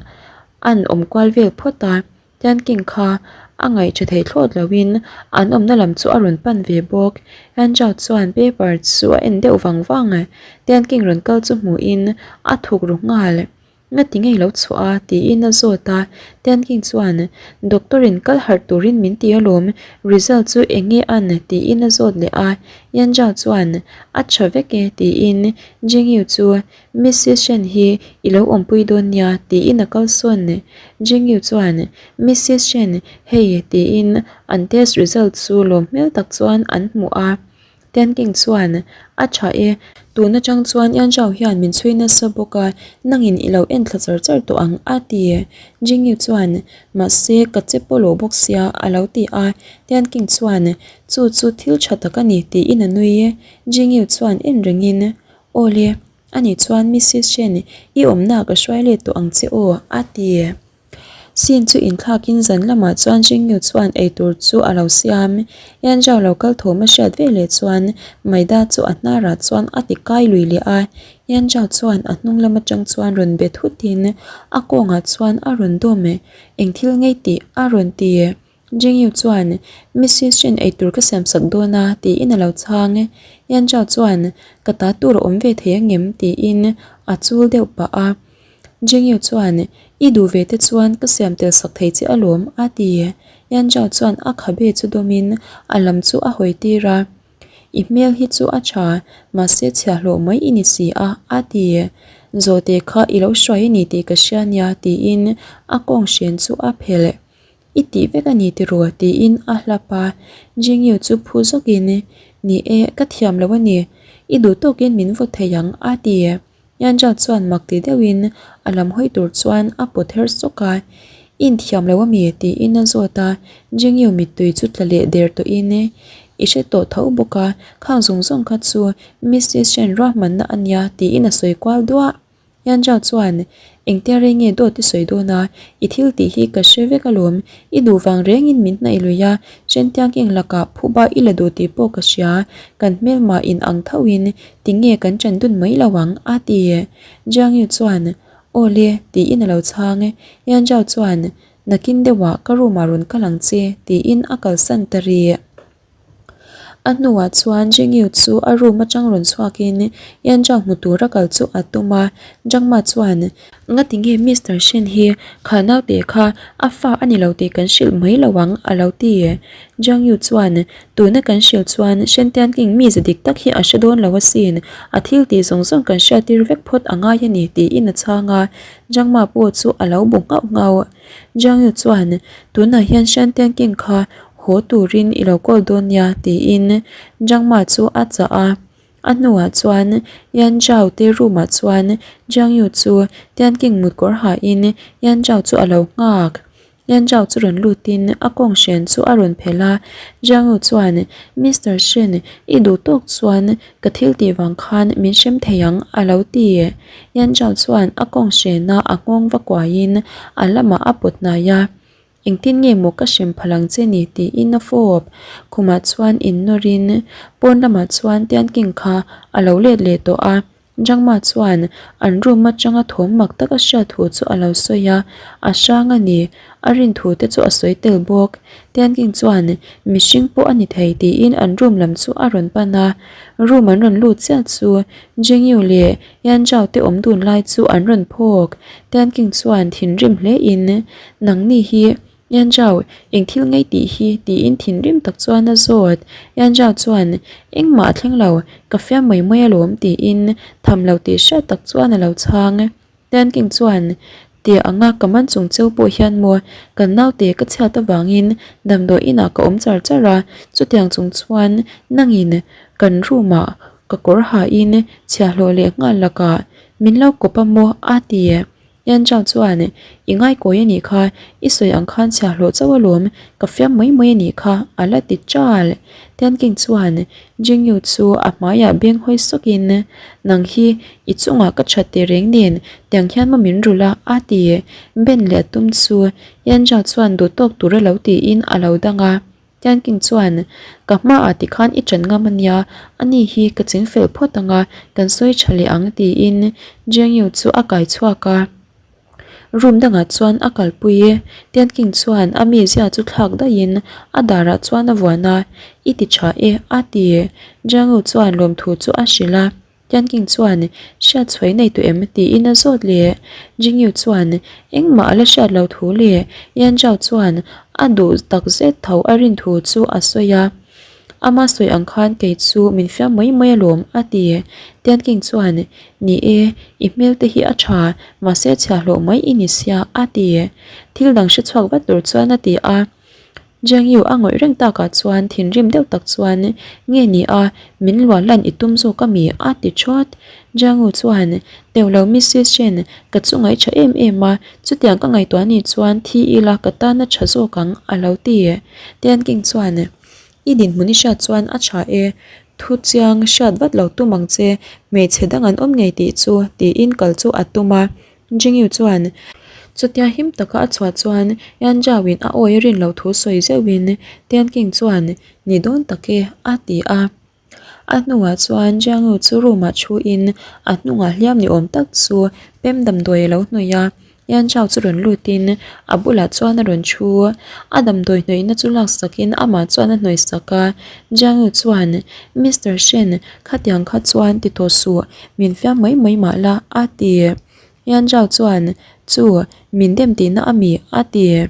an awm kual vel phawt a. Tianking kha a ngaih tha thei thlawt loin an awmna lam chu a rawn pan ve bawk. Andrew chuan paper chu a en deuh vang vang. Tianking rawn kal chu hmuhin a thuk ru nghal. Ngati nge i lo chhuah a? tiin a zawt a. Tianking chuan, Doctor in kal harh turin min ti alawm, result chu eng nge an? tiin a zawt leh a. Yanzhao chuan, A tha vek e tiin Jingyu chu Missis Shen hi i lo awmpui dawn nia tiin a kalsawn. Jingyu chuan, Missis Shen, hei tiin an test result chu lawm hmel tak chuan an hmuh a. Tianking chuan, A tha e, tun atang chuan Yanzhao hian min chhui nasa bawk a, nangin i lo en thla char char tawh ang, a ti. Jingyu chuan, Mahse, ka che pawlawh bawk sia, a lo ti a. Tianking chuan, Chu chu thil tha tak a ni, tiin a nui. Jingyu chuan en rengin, Aw le, ani chuan Missis Shen, i awmna ka hruai let tawh ang che aw, a ti. Sin chu inthlakin zan lamah chuan Jingyu chuan eitur chu a lo siam. Yanzhao lo kal thawm a hriat ve leh chuan Maida chu a hnarah chuan a ti kai lui leh a. Yanzhao chuan a hnung lam atang chuan rawn be thutin a kawngah chuan a rawn dawm e, Eng thil ngei tih a rawn ti. Jingyu chuan, Missis Shin eitur ka siam sak dawn a, tiin a lo chhang. Yanzhao chuan, Ka ta tur a awm ve thei angem? tiin a chul deuh pah a. Jingyu chuan, I duh ve te chuan ka siam tel sak thei che alawm, a ti. Yanzhao chuan a khabe chu dawmin a lam chu a hawi tir a. I hmel hi chu a tha, mahse chhiahhlawh mai i ni si a, a ti. Zawhte kha i lo hruai a ni tih ka hria nia, tiin a kawng hren chu a phelh. I tih vek a ni tiraw? tiin a hlap a. Jingyu chu phu zawkin, Ni e, ka thiam lo a ni. I duh tawkin min vaw thei ang, a ti. Yanzha chuan mak ti deuhin a lam hawi tur chuan a pawt her sawk a. I inthiam lo a mi? tiin a zawt a. Jingyu mittui chu tla leh der tawhin, I hre tawh tho bawk a, khang zawng zawng kha chu Missis Shen ruahmanna a nia, tiin a sawi kual duah. Yanzhao chuan, Engtia rei nge dawt i sawi dawn a, i thil tih hi ka hre vek alawm, i duh vang rengin min hnaih lui a, Chentiang eng lakah phuba i la duh tih pawh ka hria, kan hmelmah in ang thoin tinge kan ṭan dun mai lo ang, a ti. Jiang Yu chuan, Aw le, tiin a lo chhang. Yanzhao chuan, Nakin deuhah ka room ah rawn kal ang che, tiin a kalsan ta rih. A hnuah chuan Jingyu chu a room atang rawn chhuakin Yanzhao hmu tura kal chu a tum a, Zhangma chuan, Ngati nge Mister Shen hi kha naute kha a fa a ni lo tih kan hrilh mai lo ang a lo ti. Zhangyu chuan, Tuna kan hrilh chuan Shen Tianqing mi za dik tak hi a hre dawn lo asin, a thil tih zawng zawng kan hriattir vek phawt a ngai a ni tiin a chhang a, Zhangma pawh chu a lo bu nghauh nghauh. Jiangyu chuan, Tunah hian Shan Tianqing kha haw turin i lo call dawn nia, tiin Zhang Ma chu a chah a. A hnuah chuan Yan Zhao te room ah chuan Jiangyu chu Tianqing mutkawr hain Yan Zhao chu a lo nghak. Yan Zhao chu rawn lutin a kawng hren chu a rawn phelh a. Jiangyu chuan, Mister Shen, i duh tawk chuan Ka thil tih vang khan min hrem thei ang, a lo ti. Yanzhao chuan a kawng hrena a nghawng va kuaiin a lamah a pawt hnai a, Engtin nge maw ka hrem phal ang che ni? tiin a fawp. Khumah chuan innawrin pawn lamah chuan Tianking kha a lo let leh tawh a. Zhangma chuan an room atanga thawm mak taka hriat thu chu a lo sawi a, a hrang a ni. A rin thu te chu a sawi tel bawk. Tianking chuan mihring pawh a ni thei tiin an room lam chu a rawn pan a. Room an rawn lut chiah chu Jingyu leh Yanzhao te awm dun lai chu an rawn phawk. Tianking chuan thinrim hle in, Nangni hi Yanzhao, eng thil ngei tih hi? tiin thinrim tak chuan a zawt. Yanzhao chuan, Engmah a thleng lo, ka fiam mai mai alawm tiin tham lo tih hriat tak chuan a lo chhang. Tianking chuan, Tia anga ka man chung cheu pawh hian maw, kan naute ka chhiat avangin damdawi inah ka awm char char a, chutiang chung chuan nangin kan room ah ka kawr hain chhiahhlawh leh nghal lakah min lo kawp a maw a ti. Yanzhao chuan, I ngaikawi a nih kha, i sawi ang khan chhiahhlawh chauh alawm, ka fiam mai mai a nih kha, a la ti chal. Tianking chuan Jingyu chu a hmaiah beng hawi sawkin, Nang hi i chungah ka that teh reng nen, tiang hian maw min rulh a, a ti. Ben leh a tum chu Yanzhao chuan duh tawk tur a lo tiin a lo dang a. Tianking chuan, Ka hmaah tikhan i ṭan ngam a nia, ani hi ka ching fel phawt ang a, kan sawi ṭha leh ang tiin Jiangyu chu a kai chhuak a. Room dangah chuan a kalpui e. Tianking chuan a mizia chu thlak daihin a darah chuan a vuan a, I ti ṭha e, a ti. Jiangyu chuan lawmthu chu a hrilh a. Tianking chuan, Hriat chhuai nei tawh em? tiin a zawt leh. Jingyu chuan, Engmah a la hriat lo thu leh Yan Zhao chuan a duh tak zet tho a rin thu chu a sawi a. Ama sawi ang khan kei chu min fiam mai mai alawm, a ti. Tianking chuan, Ni e, i hmel te hi a tha, mahse chhiahhlawh mai i ni sia, a ti. Thil dang hre chhuak vat tur chuan a ti a. Jiang Yu a ngawih reng takah chuan thinrim deuh tak chuan, Nge ni a, min luah lan i tum zawk a mi? a ti thawt. Jiang Yu chuan, Teuh lo Missus Chen, ka chu ngaih tha em em a, chutiang ka ngaihtuah ni chuan thi ila ka tan a tha zawk ang, a lo ti. Tian King chuan, I dinhmun i hriat chuan a tha e, thu chiang hriat vat lo tum ang che, hmeichhe dang an awm ngei tih chu, tiin kal chu a tum a. Jingyu chuan chutia him taka a chhuah chuan Yan Zhao-in a awi a rin loh thu sawi zeuhin Tian King chuan ni dawn tak e a ti a. A hnuah chuan Jiangyu chu room-ah thuin a hnungah hliam ni awm tak chu pem damdawi a lo hnawih a. Yan Zhao chu rawn lutin a bulah chuan a rawn thu. A damdawi hnawihna chu laksakin amah chuan a hnawihsak a. Jiangyu chuan Mister Shen Khatiang kha chuan ti tawh suh, min fiam mai mai mah la, a ti. Yan Zhao chuan, Chu, min dem tihna a mi? a ti.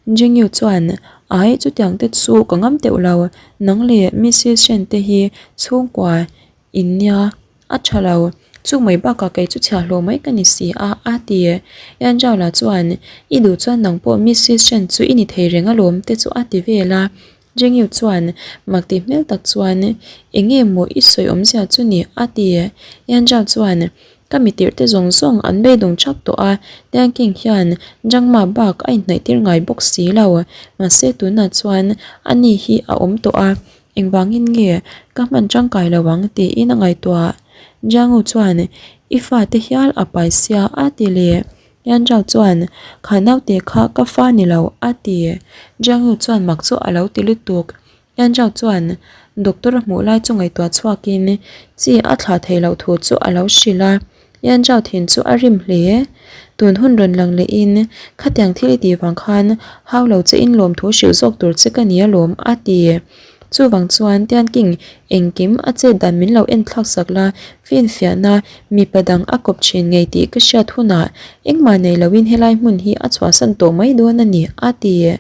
Jingyu chuan, Ai, chutiang te chu ka ngam teuh lo, nang leh Missus Shen te hi chhungkua in nia, a tha lo. Chu mai bakah kei chu chhiahhlawh mai ka ni si a, a ti. Yan Zhao lah chuan, I duh chuan nang pawh Missus Shen chu i ni thei reng alawm te chu a ti vel a. Jengyu chuan mak tih hmel tak chuan, Eng nge maw i sawi awmzia chu ni? a ti. Yan Zhao chuan, Ka mitirh te zawng zawng an beidawng chak tawh a, Tian King hian Zhangma bak a inhnaih tir ngai bawk si lo. Mahse tunah chuan ani hi a awm tawh a, engvangin nge ka hman tangkai lo ang tiin a ngaihtuah. Jiangu chuan, I fate hial a pai sia a ti leh. Yan Zhao chuan, Kha naute kha ka fa ni lo, a ti. Jiang Yu chuan mak chu a lo ti lutuk. Yan Zhao chuan doctor a hmuh lai chu ngaihtuah chhuakin chi a thlah theih loh thu chu a lo hrilh a. Yan Zhao thin chu a rim hle. Tun hun rawn lang lehin, Khatiang thil i tih vang khan hau lo che in lawm thu hrilh zawk tur che ka ni alawm, a ti. Chuvang chuan Tianking engkim a chet dan min lo en thlak sak la, finfiahna mipa dang a kawp thin ngei tih ka hriat hunah engmah nei loin helai hmun hi a chhuahsan tawh mai dawn a ni, a ti.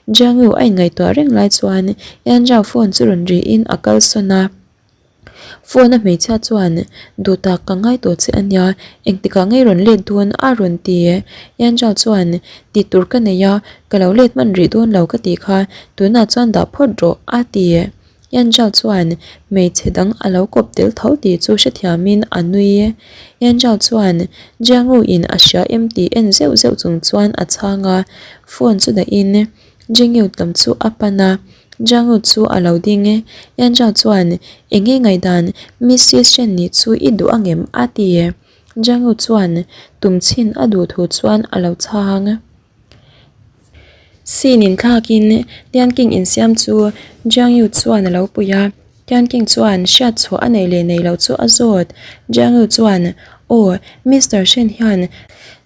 Jiangyu a inngaihtuah reng lai chuan Yanzhao phone chu rawn rihin a kalsawn a. Phone a hmeichhia chuan, Duh tak ka ngai tawh che a nia, engtikah ngei rawn let dawn a rawn ti. Yanzhao chuan, Tih tur ka nei a, ka lo let hman rih dawn lo ka tih kha, tunah chuan dah phawt rawh a ti. Yanzhao chuan hmeichhe dang a lo kawp tel tho tih chu hrethiamin a nui. Yanzhao chuan Jiangru in a hria em tih en zeuh zeuh chung chuan a chhang a, phone chu dahin Jingyu lam chu a pan a. Jiangru chu a lo ding e. Yanzhao chuan, Eng nge ngaihdan, Missus Shen nih chu i duh angem? a ti. Jiangru chuan tum chhin a duh thu chuan a lo chhang. Scene in thlakin Tian King insiam chu Jiang Yu chuan a lo pui a, Tian King chuan hriat chhuah a nei leh nei loh chu a zawt. Jiang Yu chuan, Aw, Mister Shen hian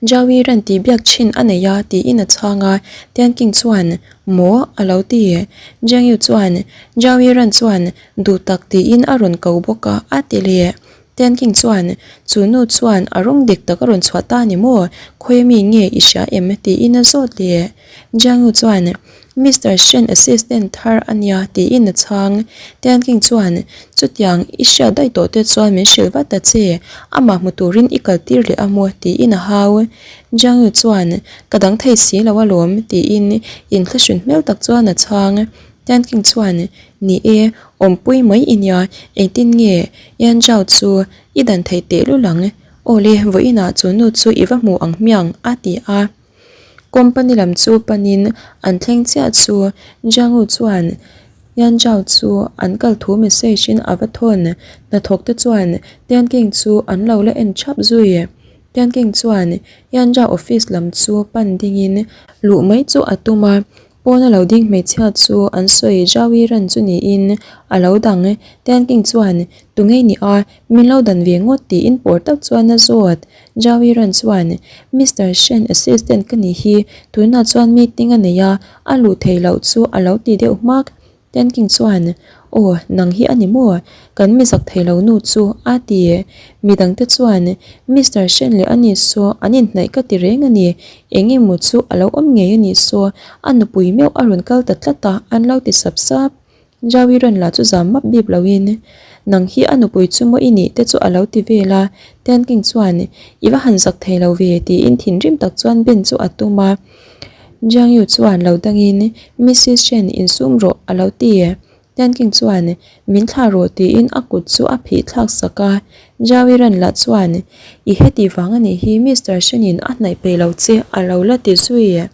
Zhao Yi ran tih biak thin a nei a tiin a chhang a, Tian King chuan, Maw? a lo ti. Jiang Yu chuan, Zhao Yi ran chuan duh tak tiin a rawn ko bawk a, a ti leh. Tianking chuan, Chu nu chuan a rawng dik tak a rawn chhuah ta ni maw? Khawi ami nge i hria em? tiin a zawt leh. Jiangnu chuan, Mister Shen assistant thar a nia tiin a chhang. Tianking chuan, Chutiang i hriat daih tawh te chuan min hrilh vat ta che, amah hmu turin i kal tir leh a maw? tiin a hau. Jiangnu chuan, Ka dang thei si lo alawm tiin inthlahrun hmel tak chuan a chhang. Tianking chuan, Ni e, awmpui mai i nia, engtin nge Yan Zhao chu i dan theih teh lul ang? Aw le, vawiinah chu nu chu i va hmu ang hmiang, a ti a. Company lam chu panin an thleng chiah chu Jiang Wu chuan Yan Zhao chu an kal thu message in a va thawn. Hnathawk te chuan Tian King chu an lo la en thap zui. Tian King chuan Yan Zhao office lam chu pan dingin luh mai chu a tum a. Pawna lo ding hmeichhia chu an sawi Zhawi ran chu niin a lo dang. Tianking chuan, Tu ngei ni a, min lo dan ve ngawt tiin pawr tak chuan a zawt. Zhawi ran chuan, Mister Shen assistant ka nih hi, tunah chuan meeting a nei a, a luh theih loh chu a lo ti deuh hmak. Tianking chuan, Aw, nang hi a ni maw? Kan mi zak thei lo nu chu, a ti. Midangte chuan, Mister Shen leh ani saw an inhnaih ka ti reng a ni. Eng emaw chu a lo awm ngei a nih saw, a nupui meuh a rawn kal ta tlat a, an lo ti sap sap. Jaui rawn la chu zam map bip loin, Nang hi a nupui chu maw i nih te chu a lo ti vel a, Tianking chuan, I va han zak thei lo ve tiin thinrim tak chuan Ben chu a tum a. Jiang Yu chuan lo dangin, Missis Shen insum rawh a lo ti. Tianking chuan, Min thlah rawh tiin a kut chu a phih thlak sak a. Jaui rawn la chuan, I heti vang a nih hi Mister Shen in a hnaih peih lo che a lo la ti zui.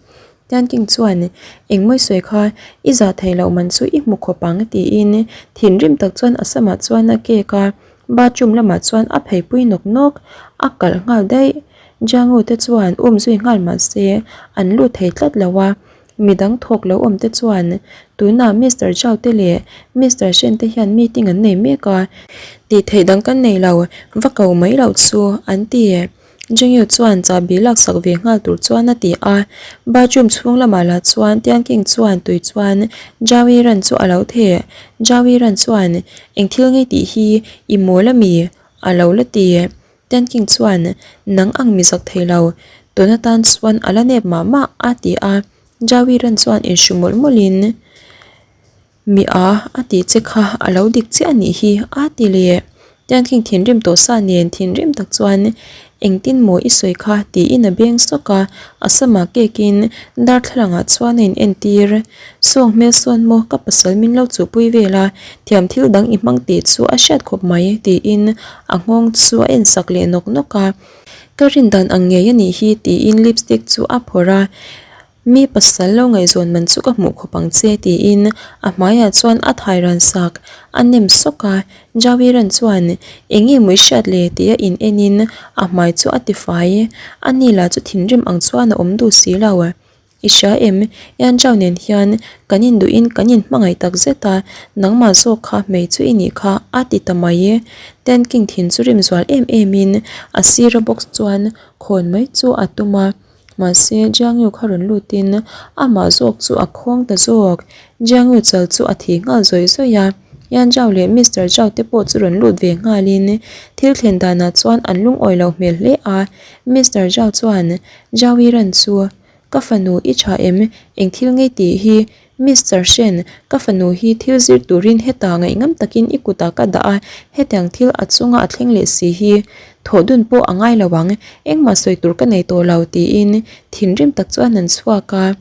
Tianking chuan, Engmawi sawi kha i zah theih loh man chu i hmu khawp ang tiin thinrim tak chuan a samah chuan a kek a, bathroom lamah chuan a pheipui nawk nawk, a kalh nghal daih. Jiangu te chuan um zui nghal mah se an lut thei tlat lo a, midang thawk lo awm te chuan tunah Mister Zhao te leh Mister Shen te hian meeting an nei mek a, tih theih dang kan nei lo, va ko mai loh chu an ti. Jungyu chuan chahbi laksak ve nghal tur chuan a ti a, bathroom chhung lamah lah chuan Tianking chuan tui chuan Jaui Ran chu a lo theh. Jaui Ran chuan, Eng thil ngei tih hi i mawl ami? a lo la ti. Tianking chuan, Nang ang mi zak thei lo, tun atan chuan a la nep mah mah a ti a. Jaui Ran chuan inhru mawlh mawlhin, Mi a, a tih che kha a lo dik chiah a nih hi, a ti leh. Tiankhing thinrim tawh sa nen thinrim tak chuan engtin maw i sawi kha tiin a beng sawk a, a samah cake in darthlalangah chuan a in entir. Sawng hmel sawn maw ka pasal min lo chuhpui vel a, thiam thil dang i hmang tih chu a hriat khawp mai tiin a nghawng chu a en sak leh nawk nawk a. Ka rin dan ang ngei a nih hi tiin lipstick chu a phawrh a. Mi pasal lo ngaihzawn man chu ka hmuh khawp ang che tiin a hmaiah chuan a thai ran sak a nem sawk a, Jawiran chuan eng nge maw i hriat le tia in en in a hmai chu a ti fai, a ni lah chu thinrim ang chuan a awm duh si lo. I hria em, Yanzhao nen hian kan induh in kan inhmangaih tak zet a, nangmah zawk kha hmei chu i nih kha a ti ta mai. Tenking thin chu rim zual em em in a sira box chuan khawn mai chu a tum a. Mahse, Jiangyu kha rawn lutin amah zawk chu a khawng ta zawk. Jiangyu chal chu a thi nghal zawih zawih a, Yan Zhao leh Mister Zhao te pawh chu rawn lut ve nghalin thil thlen danah chuan an lungawi lo hmel hle a. Mister Zhao chuan, Zhao Yiran chu, Ka fanu i tha em? Eng thil ngei tih hi Mister Shen, ka fanu hi thil zir turin hetah ngaihngam takin i kutah ka dah a, hetiang thil a chunga a thleng leh si hi thawh dun pawh a ngai lo ang, engmah sawi tur ka nei tawh lo tiin thinrim tak chuan an chhuak a.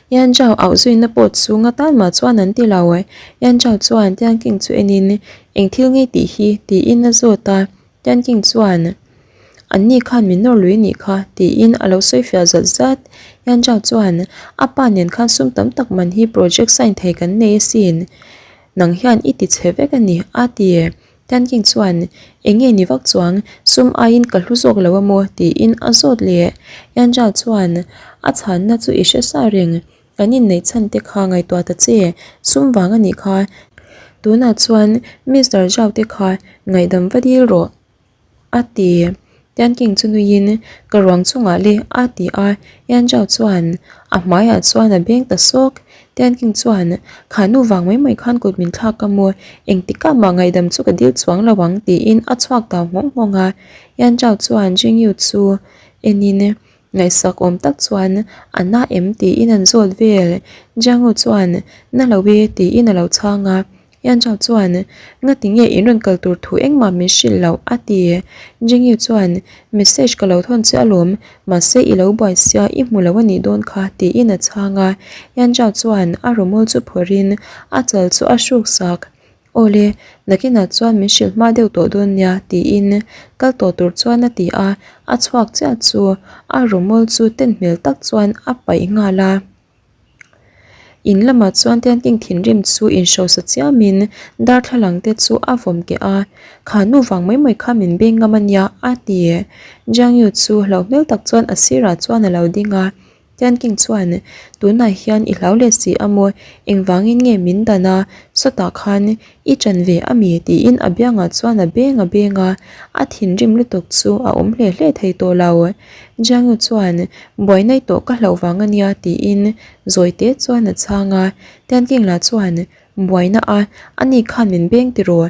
Yan Zhao auh zuina pawh chu nga tan mah chuan an ti lo. Yan Zhao chuan Tian King chu enin, Eng thil ngei tih hi? tiin a zawt a. Tianking chuan, An ni khan min nawr lui nih kha, tiin a lo sawi fiah zat zat. Yanzhao chuan, A pa nen khan sum tam tak man hi project sign thei kan nei asin. Nang hian i ti chhe vek a ni, a ti. Tianking chuan, Eng nge ni vak chuang, sum aiin ka hlu zawk lo a maw? tiin a zawt leh. Yanzhao chuan, A chhanna chu i hre sa reng. Kan inneih chhan te kha ngaihtuah ta che, sum vang a nih kha. Tunah chuan Mister Zhao te kha ngaihdam va dil rawh, a ti. Tian King chu nuiin ka ruang chungah le a ti a, Yan Zhao chuan a hmaiah chuan a beng ta sawk. Tian King chuan kha nu vang mai mai khan kut min thlak a maw, engtikah mah ngaihdam chu ka dil chuang lo ang tiin a chhuak tau nghawng nghawng a. Yan Zhao chuan Jingyu chu enin Ngaihsak awm tak chuan a na em tiin an zawt vel. Jiangu chuan na lo e tiin a lo chhang a. Yan Zhao chuan ngati nge in rawn kal tur thu engmah min hrilh loh a ti. Jingyu chuan message ka lo thawn che alawm mahse i lo buai sia i hmu lo a nih dawn kha tiin a chhang a. Yan Zhao chuan a rawmawl chu phawrhin a chal chu a hruk sak. Awle, nakinah chuan min hrilh hma deuh tawh dawn nia, tiin kal tawh tur chuan a ti a, a chhuak chiah chu a rawmawl chu ten hmel tak chuan a paih nghal a. In lamah chuan Tianking thinrim chu inhrosa chiamin darthlalang te chu a vawm keh a, Kha nu vang mai mai kha min beng ngam a nia, a ti. Jiangyu chu hlauh hmel tak chuan a sirah chuan a lo ding a. Tianking chuan, Tunah hian i hlau leh si a maw? Engvangin nge min dan a? Sawtah khan i ṭan ve a mi? tiin a biangah chuan a beng a beng a, a thinrim lutuk chu a awm hle hle thei tawh lo. Jiangyu chuan, Buai naih tawh ka hlauh vang a nia tiin zawi te chuan a chhang a. Tianking lah chuan. Buaina a, ani khan min beng tiraw?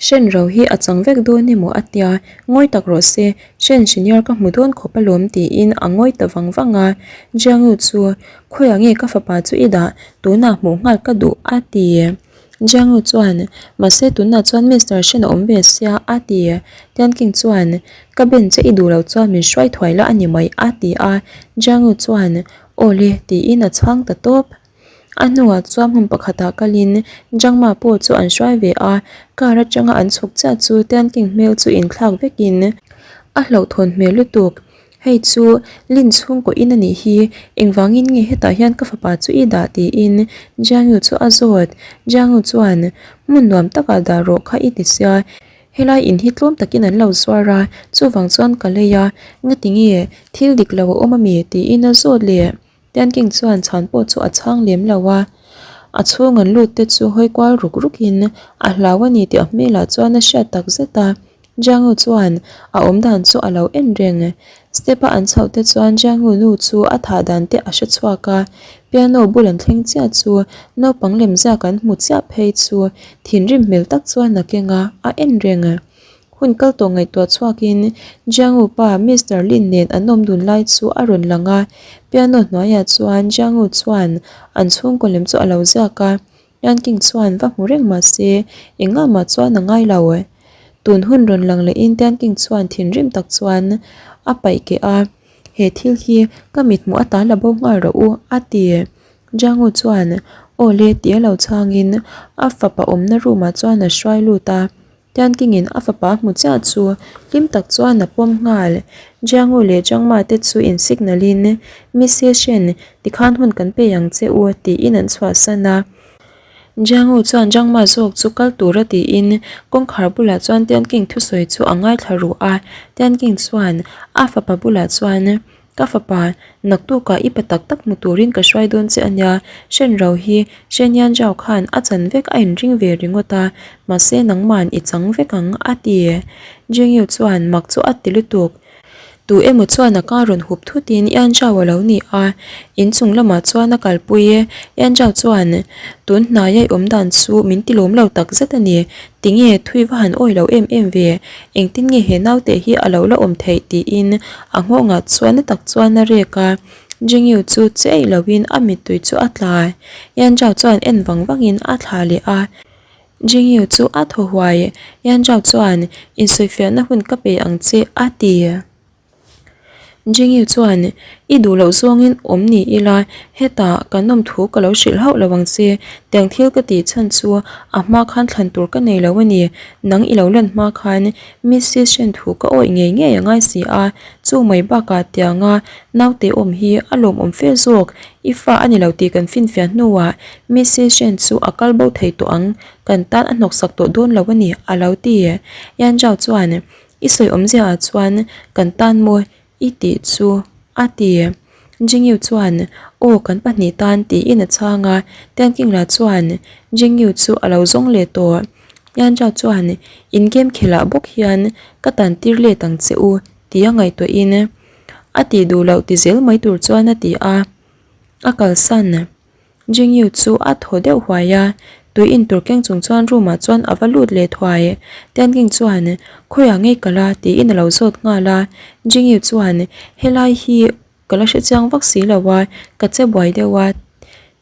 Hren ro hi a chang vek dawn emaw a tia, ngawi tak rawh se, Hren senior ka hmu dawn khawp alawm tiin a ngawi ta vang vang a. Jiangyu chu, Khawiah nge ka fapa chu i dah? Tunah hmuh nghal ka duh a ti. Jiangyu chuan, Mahse tunah chuan Mister Hren a awm ve sia a ti. Tianking chuan, Ka ben che i duh loh chuan min hruai thuai la a ni mai a ti a. Jiangyu chuan, Aw le tiin a chhang ta tawp. A hnuah chuan hmun pakhatah kalin Jangma pawh chu an hruai ve a, car atanga an chhuk chiah chu Tianking hmel chu inthlak vekin a hlauhthawn hmel lutuk. Hei chu Lin chhungkaw in a nih hi, engvangin nge hetah hian ka fapa chu i dah tiin Jiangyu chu a zawt. Jiangyu chuan, Hmun nuam takah dah rawh kha i ti sia, helai in hi tlawm takin an lo zuar a, chuvang chuan ka lei a, ngati nge thil dik lo a awm ami tiin a zawt leh. Tianking chuan chhan pawh chu a chhang lem lo a, a chhung an lut te chu hawi kual ruk ruk in a hlau a ni tih a hmelah chuan a hriat tak zet a. Jiangu chuan a awm dan chu a lo en reng. Step a an chhoh te chuan Jiangu nu chu a thah dan te a hre chhuak a, piano bul an thleng chiah chu naupang lem ziak an hmu chiah phei chu thinrim hmel tak chuan a keng a, a en reng. Hun kal tawh ngaihtuah chhuakin Jiangu pa Mister Lin nen an awm dun lai chu a rawn lang a, piano hnuaiah chuan Jiangu chuan an chhungkaw lem chu a lo ziak a, Yan King chuan va hmu reng mah se engah mah chuan a ngai lo. Tun hun rawn lang lehin Tian King chuan thinrim tak chuan a paih keh a, He thil hi ka mithmuh atan la bo nghal rawh u, a ti. Jiangu chuan aw le tia lo chhangin a fapa awmna room ah chuan a hruai lut a. Tiankingin a fapa hmu chiah chu hlim tak chuan a pawm nghal. Jiangu leh Jiangma te chu in signal in, Missy Shen, tikhan hun kan pe ang che u, tiin an chhuahsan a. Jiangu chuan Jiangma zawk chu kal tura tiin kawngkhar bulah chuan Tianking thusawi chu a ngaithla ruh a. Tianking chuan a fapa bulah chuan, Ka fapa, naktukah i pa tak tak hmu turin ka hruai dawn che a nia, Shen Rao hi Shen Yan Zhao khan a chan vek a inring ve ringawt a, mahse nangma'n i chang vek ang, a ti. Jing Yu chuan mak chu a ti lutuk. Tu emaw chuan a ka rawn hup thutin Yan Zhao a lo ni a, inchung lamah chuan a kalpui. Yan Zhao chuan, Tun hnaia i awm dan chu min ti lawm lo tak zet a ni, Tinge thui va han awi lo em em ve, engtin nge he naute hi a lo la awm theih tiin a nghawngah chuan na tak chuan a rek a, Jingyu chu che eih loin a mittui chu a tla. Yan Zhao chuan en vang vangin a thla leh a, Jingyu chu a thaw huai, Yan Zhao chuan insawifiahna hun ka pe ang che a ti. Jingyu chuan, I duh loh zawngin awm ni ila, hetah kan awm thu ka lo hrilh hauh lo ang che. Tiang thil ka tih chhan chu a hma khan thlan tur ka nei lo a ni. Nang i lo lan hma khan Mrs Shen thu ka awih ngei ngei a ngai si a, chu mai bakah tianga naute awm hi a lawmawm fe zawk. I fa a ni lo tih kan finfiah hnuah Mrs Shen chu a kal bo thei tawh ang, kan tan a hnawksak tawh dawn lo a ni, a lo ti. Yan Zhao chuan, I sawi awmzia ah chuan kan tan maw i tih chu a ti. Jingyu chuan aw kan pahnih tan tiin a chhang a, Tianking la chuan Jingyu chu a lo zawng leh tawh. Yanzhao chuan in game khelh ah bawk hian ka tan tir let ang che u tia ngaihtuah in a tih duh loh ti zel mai tur chuan a ti a, a kalsan. Jingyu chu a thaw deuh huai a, tui in tur keng chung chuan room ah chuan a va lut leh thuai. Tianking chuan, Khawiah ngei ka la? tiin a lo zawt nghal a. Jingyu chuan, Helai hi ka la hrechiang vak si lo a, ka che buai deuh a,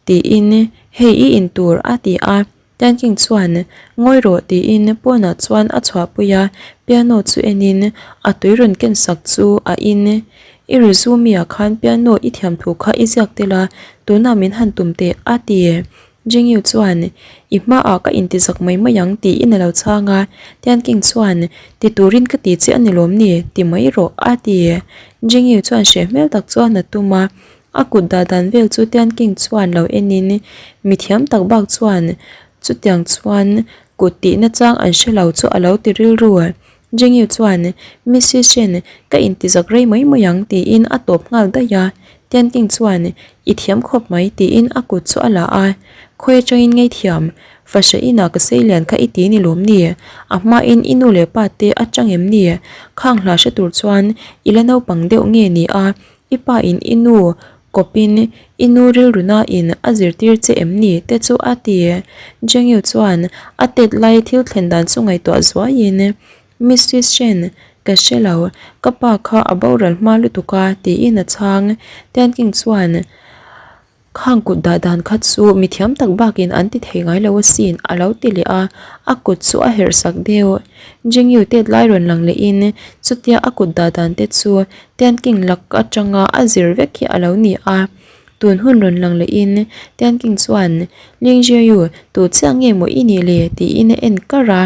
tiin, Hei i in tur a ti a. Tianking chuan, Ngawi rawh tiin pawnah chuan a chhuahpui a, piano chu enin a tui rawn ken sak chu a in. I resume ah khan piano i thiam thu kha i ziak tel a, tunah min han tum teh a ti. Jingyu chuan, I hmaah ka intizak mai mai ang tiin a lo chhang a, Tianking chuan, Ti turin ka ti che a ni lawm ni, ti mai rawh a ti. Jingyu chuan hreh hmel tak chuan a tum a, A kut dah dan vel chu Tian King chuan lo enin mithiam tak bak chuan chutiang chuan kut tihna chang an hre lo chu a lo ti rilru. Jingyu chuan Missy Shen ka intizak rei mai mai ang tiin a tawp nghal daih a. Tian King chuan i thiam khawp mai tiin a kut chu a la a. Khawi atangin ngei thiam fahra inah ka sei lian kha i ti ni lawm ni? A hmain i nu leh pa te atang em ni? Khang hla hre tur chuan i la naupang deuh nge ni a? I pa in i nu kawpin i nu rilru nain a zirtir che em ni te chu a ti. Jengyu chuan a tet lai thil thlen dan chu ngaihtuah zuaiin Missis Shen, ka hre lo, ka pa kha a boral hma lutuk a tiin a chhang. Tianking chuan Khang kut dah dan kha chu mi thiam tak bakin an ti thei ngai lo asin a lo ti leh a, a kut chu a herh sak deuh. Jingyu tet lai rawn lang lehin chutia a kut dah dan te chu Tianking lak atanga a zir vek hi a lo ni a. Tun hun rawn lang lehin Tianking chuan Ling Jieyu tu chiah nge maw i nih le tiin a en kar a.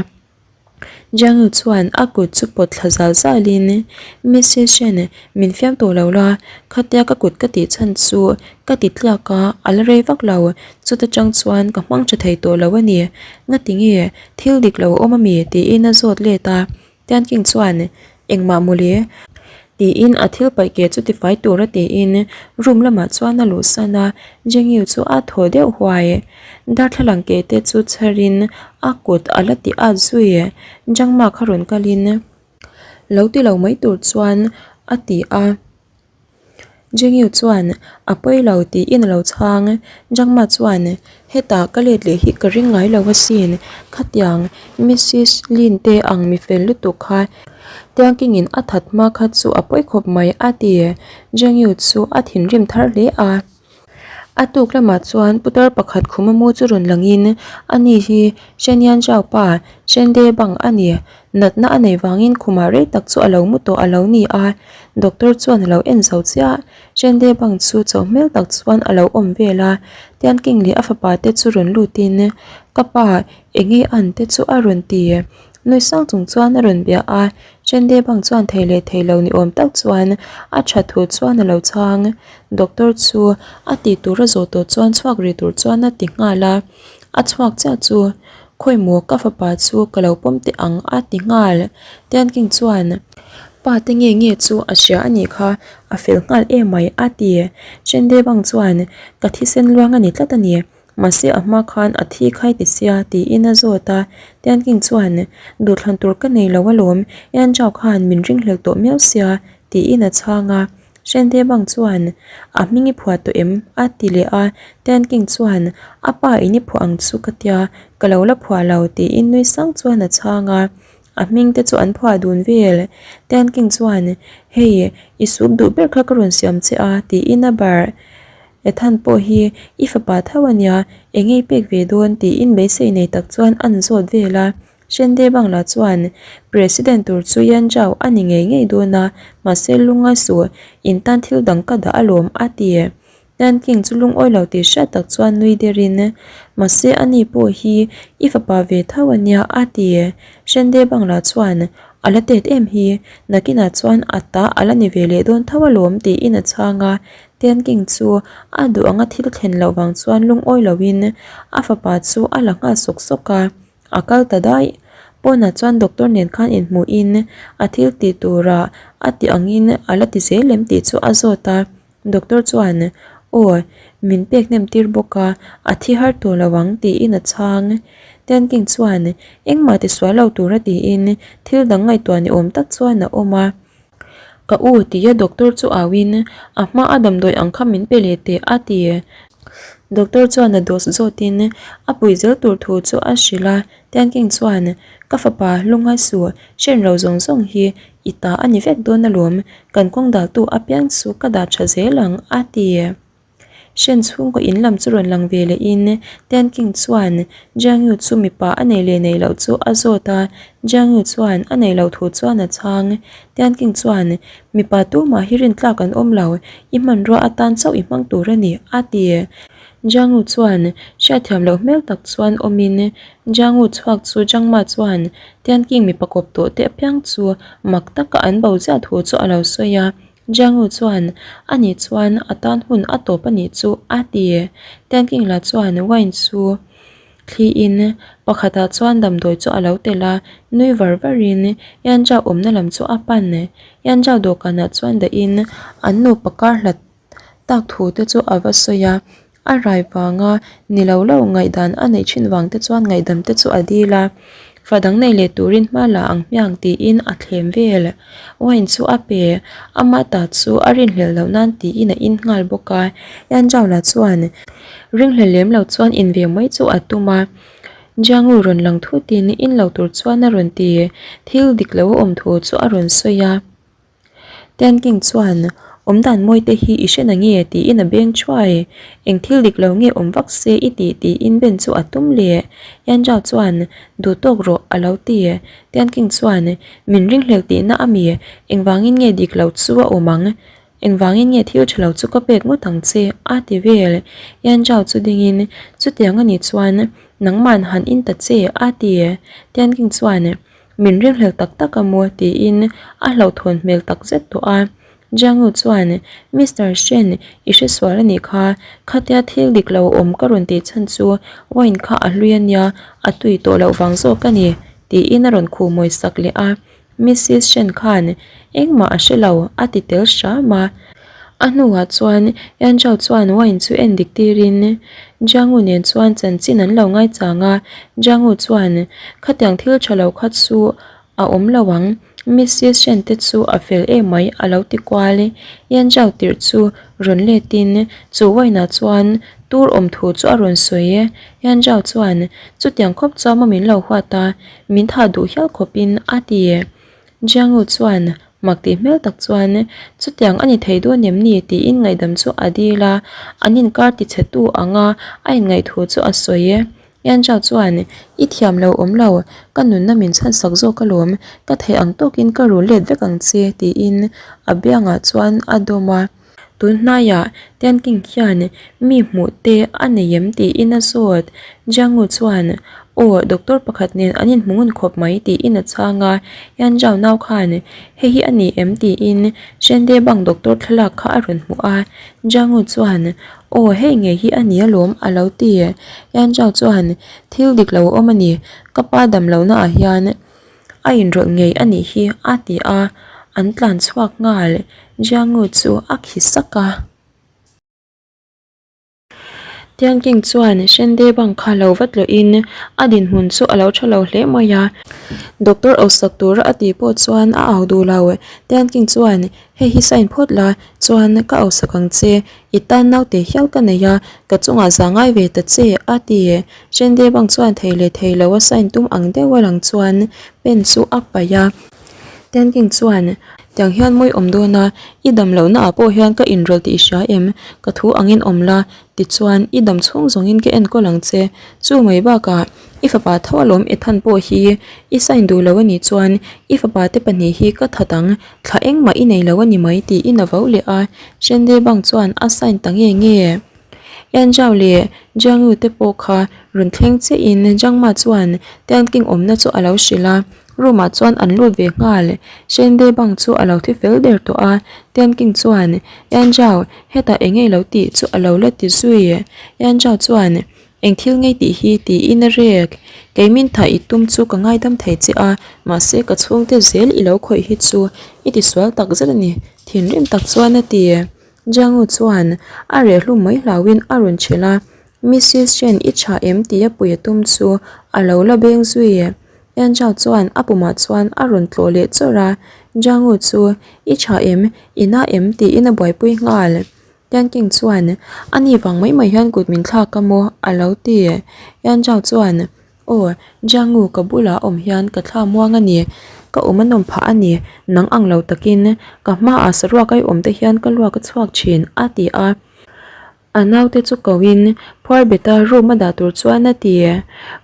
Jiangyu chuan a kut chu pawt thla zal zalin Missus Shen min fiam tawh lo la, khatia ka kut ka tih chhan chu ka ti tliak a, a la rei vak lo, chuta tang chuan ka hmang tha thei tawh lo a ni, ngati nge thil dik lo a awm ami tiin a zawt let a, Tianking chuan Engmah mawle? Tiin a thil paih ke chu tifai tura tiin room lamah chuan a luhsan a, Jengyu chu a thaw deuh huai. Darthlalang ke te chu chharin a kut a la ti at zui. Jangma kha rawn kalin lo ti lo mai tur chuan a ti a. Jengyu chuan a pawi lo tiin a lo chhang. Jangma chuan hetah ka let leh hi ka ring ngai lo asin. Khatiang Missis Lin te ang mi fel lutuk kha Tiangkingin a that hma kha chu a pawi khawp mai a ti. Jengyu chu a thinrim thar hle a. A tuk lamah chuan putar pakhat khuma mu chu rawn langin ani hi Shenian Zhao pa Shende bang a ni. Natna a nei vangin khumah rei tak chu a lo mu tawh a lo ni a, doctor chuan a lo en zo chiah. Shende bang chu chauh hmel tak chuan a lo awm vel a, Tianking leh a fapa te chu rawn lutin ka pa enge an te chu a rawn ti. Nui sang chung chuan a rawn bia a, Shende bang chuan thei leh thei lo ni awm tak chuan a tha thu chuan a lo chhang. Doctor chu a tih tur a zawh tawh chuan chhuak rih tur chuan a ti nghal a, a chhuak chiah chu khawi maw ka fapa chu ka lo pawm teh ang a ti nghal. Tianking chuan pa te nge nge chu a hria a nih kha a fel nghal em mai a ti. Chende bang chuan ka thisen luang a ni tlat a ni. Mahse a hma khan a thi khai ti sia tiin a zawt a, Tianking chuan duhthlan tur ka nei lo alawm, Yanzhao khan min ringhlel tawh miau sia tiin a chhang a, Hrente bang chuan a hming i phuah tawh em? a ti leh a, Tianking chuan a pa in i phuah ang chu ka tia, ka lo la phuah lo tiin nui sang chuan a chhang a, a hming te chu an phuah dun vel. Tianking chuan hei i sup duh ber kha ka rawn siam che a tiin a barh. Ethan pawh hi i fapa tho a nia, eng ei pek ve dawn tiin beisei nei tak chuan an zawt vel a. Shende Bangla chuan President tur chu Yan Zhao a ni ngei ngei dawn a, mahse lungngai suh, in tan thil dang ka dah alawm a ti. Yan King chu lungawi lo tih hriat tak chuan nui derin, mahse ani pawh hi i fapa ve tho a nia a ti. Shende Bangla chuan a la tet em hi, nakinah chuan a ta a la ni ve leh dawn tho alawm tiin a chhang a. Tianking chu a duh anga thil thlen loh vang chuan lungawi loin a fapa chu a la nghal sawk sawk a, a kal ta daih. Pawnah chuan doctor nen khan inhmuhin a thil tih turah a tih angin a la ti zel em tih chu a zawt a, doctor chuan aw min pek hnem tir bawk a, a thi har tawh lo ang tiin a chhang. Tianking chuan engmah ti sual lo tura tiin thil dang ngaihtuah ni awm tak chuan a awm a. Ka u tia doctor chu au in a hma a damdawi ang kha min pe leh teh a ti. Doctor chuan a dose zawt in a pui zel tur thu chu a hrilh a, Tianking chuan ka fapa lungngai suh hren ro zawng zawng hi i ta a ni vek dawn alawm, kan kawng daltu apiang chu ka dah tha zel ang a ti. Hren chhungkaw in lam chu rawn lang ve leh in Tianking chuan Jiangyu chu mipa a nei leh nei loh chu a zawt a, Jiangyu chuan a nei loh thu chuan a chhang. Tianking chuan mipa tumah hi rintlak an awm lo, i hmanrua atan chauh i hmang tur a ni a ti. Jiangyu chuan hriatthiam loh hmel tak chuan awm in Jiangyu chhuak chu Jiangma chuan Tianking mipa kawp tawh te apiang chu mak taka an bo ziah thu chu a lo sawi a. Jiangyu chuan, A nih chuan a tan hun a tawp a nih chu, a ti. Tianking la chuan wine chu thliin pakhatah chuan damdawi chu a lo tel a, nui var varin Yanzhao awmna lam chu a pan. Yanzhao dawhkanah chuan dahin an nupa kar hlat tak thu te chu a va sawi a, a rai vanga ni lo lo ngaihdan a neih thin vang te chuan ngaihdam te chu a dil a. Fa dang nei leh turin hma la ang hmiang tiin a thlem vel. Wine chu a pe, ama ta chu a rinhlelh loh nan tiin a in nghal bawk a. Yanzhao lah chuan ringhlel lem lo chuan in ve mai chu a tum a. Jiangu rawn lang thutin in lo tur chuan a rawn ti, thil dik lo a awm thu chu a rawn sawi a. Tianking chuan, Awmdan mawi te hi i hre na nge? tiin a beng thuai. Eng thil dik lo nge awm vak se i tih? tiin Ben chu a tum leh. Yanzhao chuan, Duh tawk rawh, a lo ti. Tianking chuan, Min ringhlel tihna a mi? Engvangin nge dik lo chu a awm ang? Engvangin nge thil tha lo chu ka pek ngawt ang che? a ti vel. Yanzhao chu dingin, Chutiang a nih chuan nangman han in ta che, a ti. Tianking chuan, Min ringhlel tak tak a maw? tiin a hlauhthawn hmel tak zet tawh a. Jiangu chuan, Mister Shen, i hresual a nih kha. Khatia thil dik lo awm ka rawn tih chhan chu wine kha a hlui a nia, a tui tawh loh vang zawk a ni, tiin a rawn khuh mawi sak leh a. Missis Shen khan engmah a hre lo, a ti tel hram a. A hnuah chuan Yan Zhao chuan wine chu en dik tirin Jiangu nen chuan chanchin an lo ngaichang a, Jiangu chuan, Khatiang thil tha lo kha chu a awm lo ang, Missis Shen te chu a fel em mai a lo ti kual. Yan Zhao tirh chu rawn letin chu wine ah chuan tur awm thu chu a rawn sawi. Yan Zhao chuan, Chutiang khawp chuan maw min lo huat a, min thah duh hial khawpin a ti. Jiangu chuan mak tih hmel tak chuan, Chutiang a ni thei dawn em ni? tiin ngaihdam chu a dil a, an inkar tichhetu anga a inngaih thu chu a sawi e. Yan Zhao chuan, I thiam lo awm lo, ka nunna min chhansak zawk alawm, ka theih ang tawkin ka rul let vek ang che, tiin a biangah chuan a dawm a. Tun hnaiah Tianking hian mi hmuh te a nei em tiin a zawt. Jiangu chuan, Aw, doctor pakhat nen an inhmu ngun khawp mai tiin a chhang a. Yan Zhao nau khan, Hei hi a ni em tiin Shende Bang doctor thlalak kha a rawn hmuh a. Jiangu chuan, Aw, hei ngei hi a ni alawm a lo ti. Yan Zhao chuan, Thil dik lo a awm a ni, ka pa damlohna ah hian A inrawlh ngei a nih hi a ti a, an tlan chhuak nghal. Jiangu chu a khi sak a. Tianking chuan Shende bang kha lo va tlawhin a dinhmun chu a lo tha lo hle mai a. Doctor awsak tura a tih pawh chuan a au duh lo. Tianking chuan Hei hi sign phawt la, chuan ka awsak ang che, i tan naute hial ka nei a, ka chungah za ngai ve ta che, a ti. Shende bang chuan thei leh thei lo a sign tum ang deuh a lang chuan pen chu a paih a. Tianking chuan, Tiang hian mawi awm dawn a, i dam lohna ah pawh hian ka inrawlh tih i hria em? Ka thu angin awm la, tichuan i dam chhung zawngin ka enkawl ang che. Chu mai bakah i fapa tho alawm Ethan pawh hi i sign duh lo a nih chuan i fapa te pahnih hi ka that ang, Thla engmah i nei lo a ni mai tiin a vo leh a, Shende bang chuan a sign ta nge nge. Yan Zhao leh Jiang Yu te pawh kha rawn thleng chiahin Zhang Ma chuan Tian King awmna chu a lo hrilh a, room ah chuan an lut ve nghal. Shende bang chu a lo thi fel der tawh a, Tian King chuan Yan Zhao hetah eng nge lo tih chu a lo la ti zui. Yan Zhao chuan Eng thil ngei tih hi tiin a rek. Kei min thah i tum chu ka ngaidam thei che a, mahse ka chhungte zel i lo khawih hi chu i tisual tak zet a ni, thinrim tak chuan a ti. Jiangu chuan a reh hlum mai hlauhin a rawn chhilh a, Missis Chen i tha em tia pui a tum chu a lo la beng zui. Yan Zhao chuan a pumah chuan a rawn tlawh leh chawrh a, Jiangu chu i tha em, i na em tiin a buaipui nghal. Tianking chuan, A ni vang mai mai hian kut min thlak a maw? a lo ti. Yan Zhao chuan, Aw, Jiangu ka bulah awm hian ka thla muang a ni. Ka awm a nawm phah a ni. Nang ang lo takin ka hmaah saruak ai awm te hian ka luak a chhuak thin, a ti a. A naute chu koin phuar beta room a dah tur chuan a ti.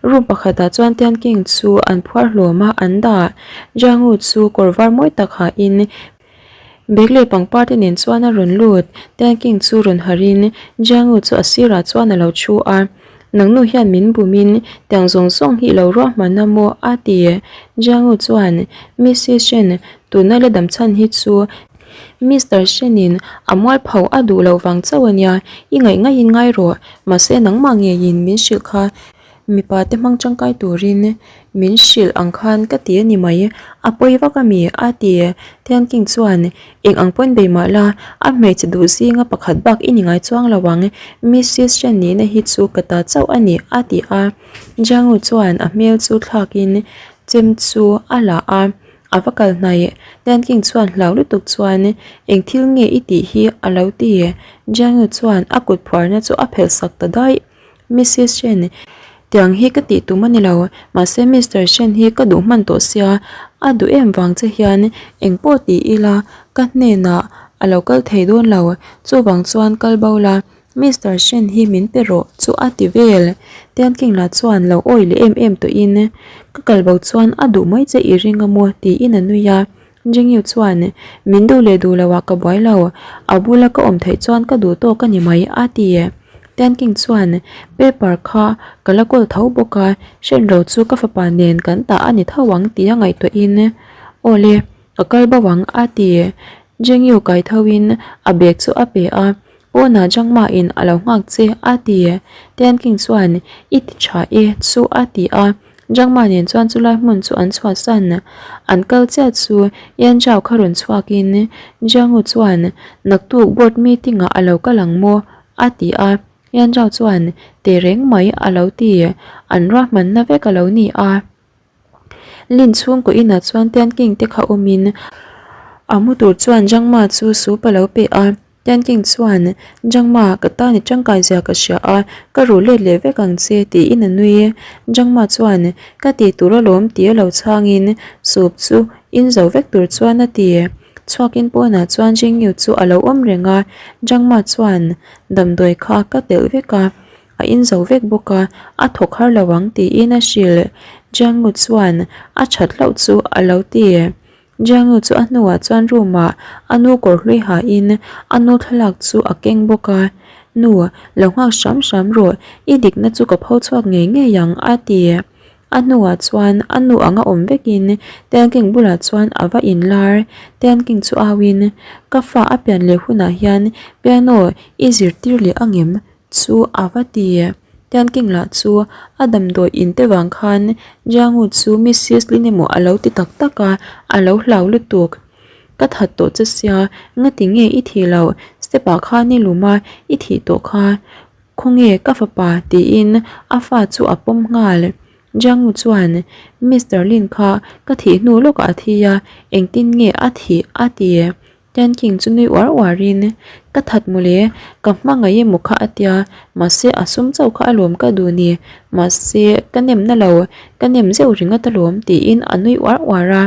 Room pakhatah chuan Tianking chu an phuar hlawm a, an dah. Jiangu chu kawr var mawi tak hahin Bag leh pangpar te nen chuan a rawn lut. Tianking chu rawn harhin Jiangu chu a sirah chuan a lo thu a. Nangnu hian min bumin tiang zawng zawng hi i lo ruahman a maw? a ti. Jiangu chuan, Missis Shen, tuna la dam chhan hi chu Mister Shen-in a mualpho a duh loh vang chauh a nia, i ngaih ngaihin ngai rawh, mahse nangmah ngeiin min hrilh kha Mipa te hmang tangkai turin min hrilh ang khan ka ti a ni mai, a pawi vak a mi? a ti. Tianking chuan, Eng ang pawn bei mah la, a hmeichhe duh zinga pakhat bak i ni ngai chuang lo ang, Missis Chen nihna hi chu ka ta chauh a ni, a ti a. Jiangu chuan a hmel chu thlakin, Chem chu a la a, a va kal hnaih. Tianking chuan hlau lutuk chuan, Eng thil nge i tih hi? a lo ti. Jiangyu chuan a kut phuarna chu a phelh sak ta daih. Missis Shen, tiang hi ka tih tum a ni lo, mahse Mister Shen hi ka duh hman tawh sia, a duh em vang che hian eng pawh ti ila ka hnenah a lo kal thei dawn lo, chuvang chuan kal bo la, Mister Shen hi min pe rawh chu a ti vel. Tianking lah chuan lo awi leh em em tawhin, Ka kal bo chuan a duh mai che i ring a maw? tiin a nui a. Jingyu chuan, Min duh leh duh loah ka buai lo, a bula ka awm theih chuan ka duh tawk a ni mai, a ti. Tianking chuan, Paper kha ka la kawl tho bawk a, Shen ro chu ka fapa nen kan tah a ni tho ang tia ngaihtuahin, Aw le, ka kal bo ang, a ti. Jingyu kai thoin a bag chu a pe a. Pawnah Jangma in a lo nghak che a ti. Tian King chuan I ti tha e chu a ti a. Jangma nen chuan chulai hmun chu an chhuahsan. An kal chiah chu Yan Zhao kha rawn chhuakin Jiangu chuan Naktuk board meeting ah a lo kal ang maw? a ti a. Yan Zhao chuan Tehreng mai a lo ti. An ruahmanna vek a lo ni a. Lin chhungkaw inah chuan Tian King te kha awmin a mu tur chuan Jangma chu soup a lo pe a. Tian King chuan, Jangma, ka tan i tangkai zia ka hria a, ka ruh let leh vek ang che, tiin a nui. Jangma chuan, Ka tih tur alawm ti a lo chhangin soup chu in zo vek tur chuan a ti. Chhuakin pawnah chuan Jingyu chu a lo awm reng a, Jangma chuan, Damdawi kha ka telh vek a, a in zo vek bawk a, a thawk har lo ang tiin a hrilh. Jiangnu chuan a that hlauh chu a lo ti. Jiangnu chu a hnuah chuan room ah a nu kawr hlui hain a nu thlalak chu a keng bawk a, Nu, lo nghak hram hram rawh, i dikna chu ka pho chhuak ngei ngei ang a ti. A hnuah chuan a nu anga awm vekin Tianking bulah chuan a va inlar. Tianking chu auin, Ka fa a pian leh hunah hian piano i zirtir leh angem? chu a va ti. Tianking lah chu a damdawi in te vang khan Jiangu chu Missis Lin emaw a lo ti tak tak a, a lo hlau lutuk. Ka that tawh che sia, ngati nge i thih loh? Step ah khan i lum a, i thih tawh kha. Khawnge ka fapa tiin a fa chu a pawm nghal. Jiangu chuan Mister Lin kha ka thih hnu lawkah a thi a, engtin nge a thih a ti. Tian King chu nui uar uarin, Ka that mawle, ka hmangaih emaw kha a tia, mahse a sum chauh kha alawm ka duh ni, mahse ka nem na lo, ka nem zeuh ringawt alawm tiin a nui uar uar a.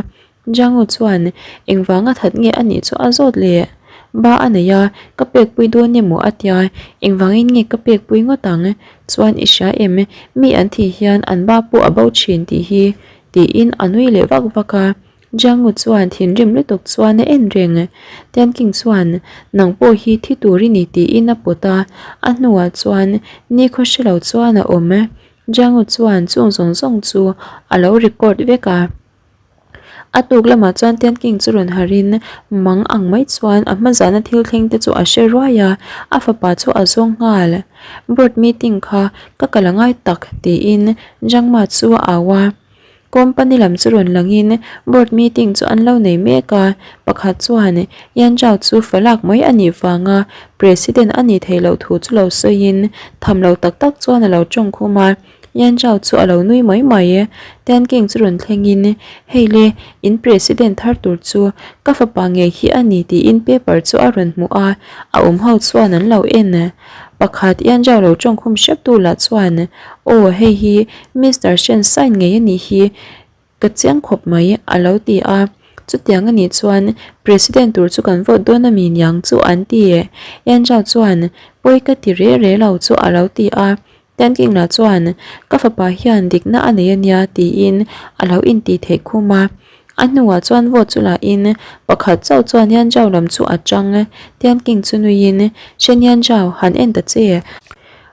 Jiangu chuan engvanga that nge a nih chu a zawt le? Ba a nei a, ka pekpui dawn emaw a tia, engvangin nge ka pekpui ngawt ang? Chuan i hria em, mi an thih hian an ba pawh a bo thin tih hi, tiin a nui leh vak vak a. Jiangu chuan thinrim lutuk chuan a en reng. Tian King chuan, Nang pawh hi thi tur i ni tiin a pawt a, a hnuah chuan nikhaw hre lo chuan a awm. Jiangu chuan chung zawng zawng chu a lo record vek a. A tuk lamah chuan Tian King chu rawn harhin mang ang mai chuan a hma zana thil thleng te chu a hre ruai a, a fapa chu a zawng nghal. Board meeting kha ka kal a ngai tak tiin Jiangma chu a au a. Company lam chu rawn langin board meeting chu an lo nei mek a, pakhat chuan Yan Zhao chu fa lak mai a nih vanga president a nih theih loh thu chu lo sawiin tham lo tak tak chuan a lo tawng khum a, Yan Zhao chu a lo nui mai mai. Tian King chu rawn thlengin Hei le, in president thar tur chu ka fapa ngei hi a ni tiin paper chu a rawn hmuh a, a awm ho chuan an lo en. Pakhat Yan Zhao lo tawng khum hrep tu lah chuan Aw hei hi Mister Shen sign ngei a nih hi ka chiang khawp mai a lo ti a, chutiang a nih chuan President tur chu kan vote dawn a mi niang chu an ti. Yan Zhao chuan pawi ka ti re re lo chu a lo ti a, Tian King lah chuan ka fapa hian dikna a nei a nia tiin a lo intih theih khum a. A hnuah chuan vote chu lahin pakhat chauh chuan Yan Zhao lam chu a chang. Tian King chu nuiin Shen Yan Zhao han en ta che.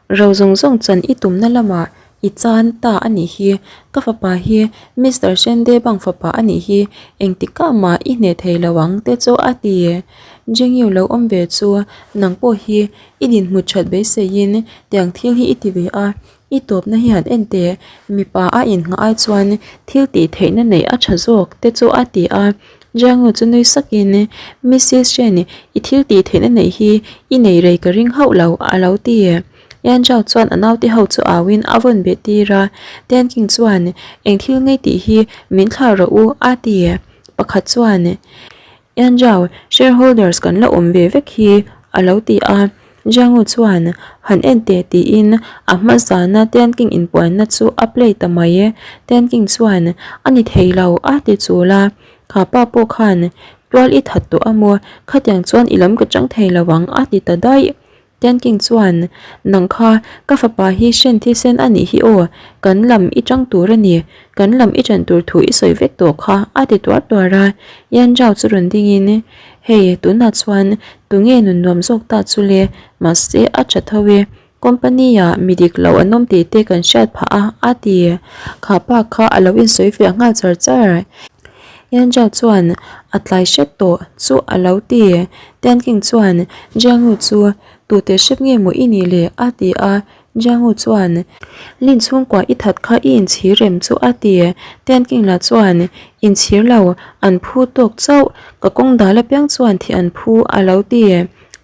Ro zawng zawng chan i tumna lamah i chan ta a nih hi, ka fapa hi Mister Shen Debang fapa a nih hi, engtikah mah i hneh thei lo ang te chu a ti. Jingyu lo awm ve chu nang pawh hi i dinhmut that beiseiin tiang thil hi i ti ve a, i tawpna hi han en teh, mipa a innghah ai chuan thil tih theihna neih a tha zawk te chu a ti a. Jiangu chu nui sakin, Missis Shen, i thil tih theihna neih hi i nei rei ka ring hauh lo, a lo ti. Yan Zhao chuan a naute ho chu auin a vawn beh tir a. Tian King chuan, Eng thil ngei tih hi min thlah rawh u, a ti. Pakhat chuan, Yan Zhao, shareholders kan la awm ve vek hi, a lo ti a. Jiangu chuan, Han en teh tiin a hma zana Tian King inpuanna chu a play ta mai. Tian King chuan, A ni thei lo, a ti chul a. Kha pa pawh khan, Tual i that tawh a maw? Khatiang chuan i lam ka chang thei lo ang, a ti ta daih. Tian King chuan, Nang kha, ka fapa hi hren thisen a nih hi aw, kan lam i chang tur a ni, kan lam i chan tur thu i sawi vek tawh kha, a ti tuar tuar a. Yan Zhao chu rawn dingin, Hei, tunah chuan tunge nun nuam zawk ta chu le, mahse a tha tho e, company ah mi dik lo an awm tih te kan hriat phah a, a ti. Kha pa kha a lo insawi fiah nghal char char. Yan Zhao chuan, A tlai hret tawh chu a lo ti. Tian King chuan Jiangu chu, Tute hrep nge maw i nih le? a ti a. Jiangu chuan, Lin chhungkua i that kha i inchhir rem chu a ti. Tian King lah chuan, Inchhir lo, an phu tawk chauh, ka kawng dal apiang chuan thih an phu a lo ti.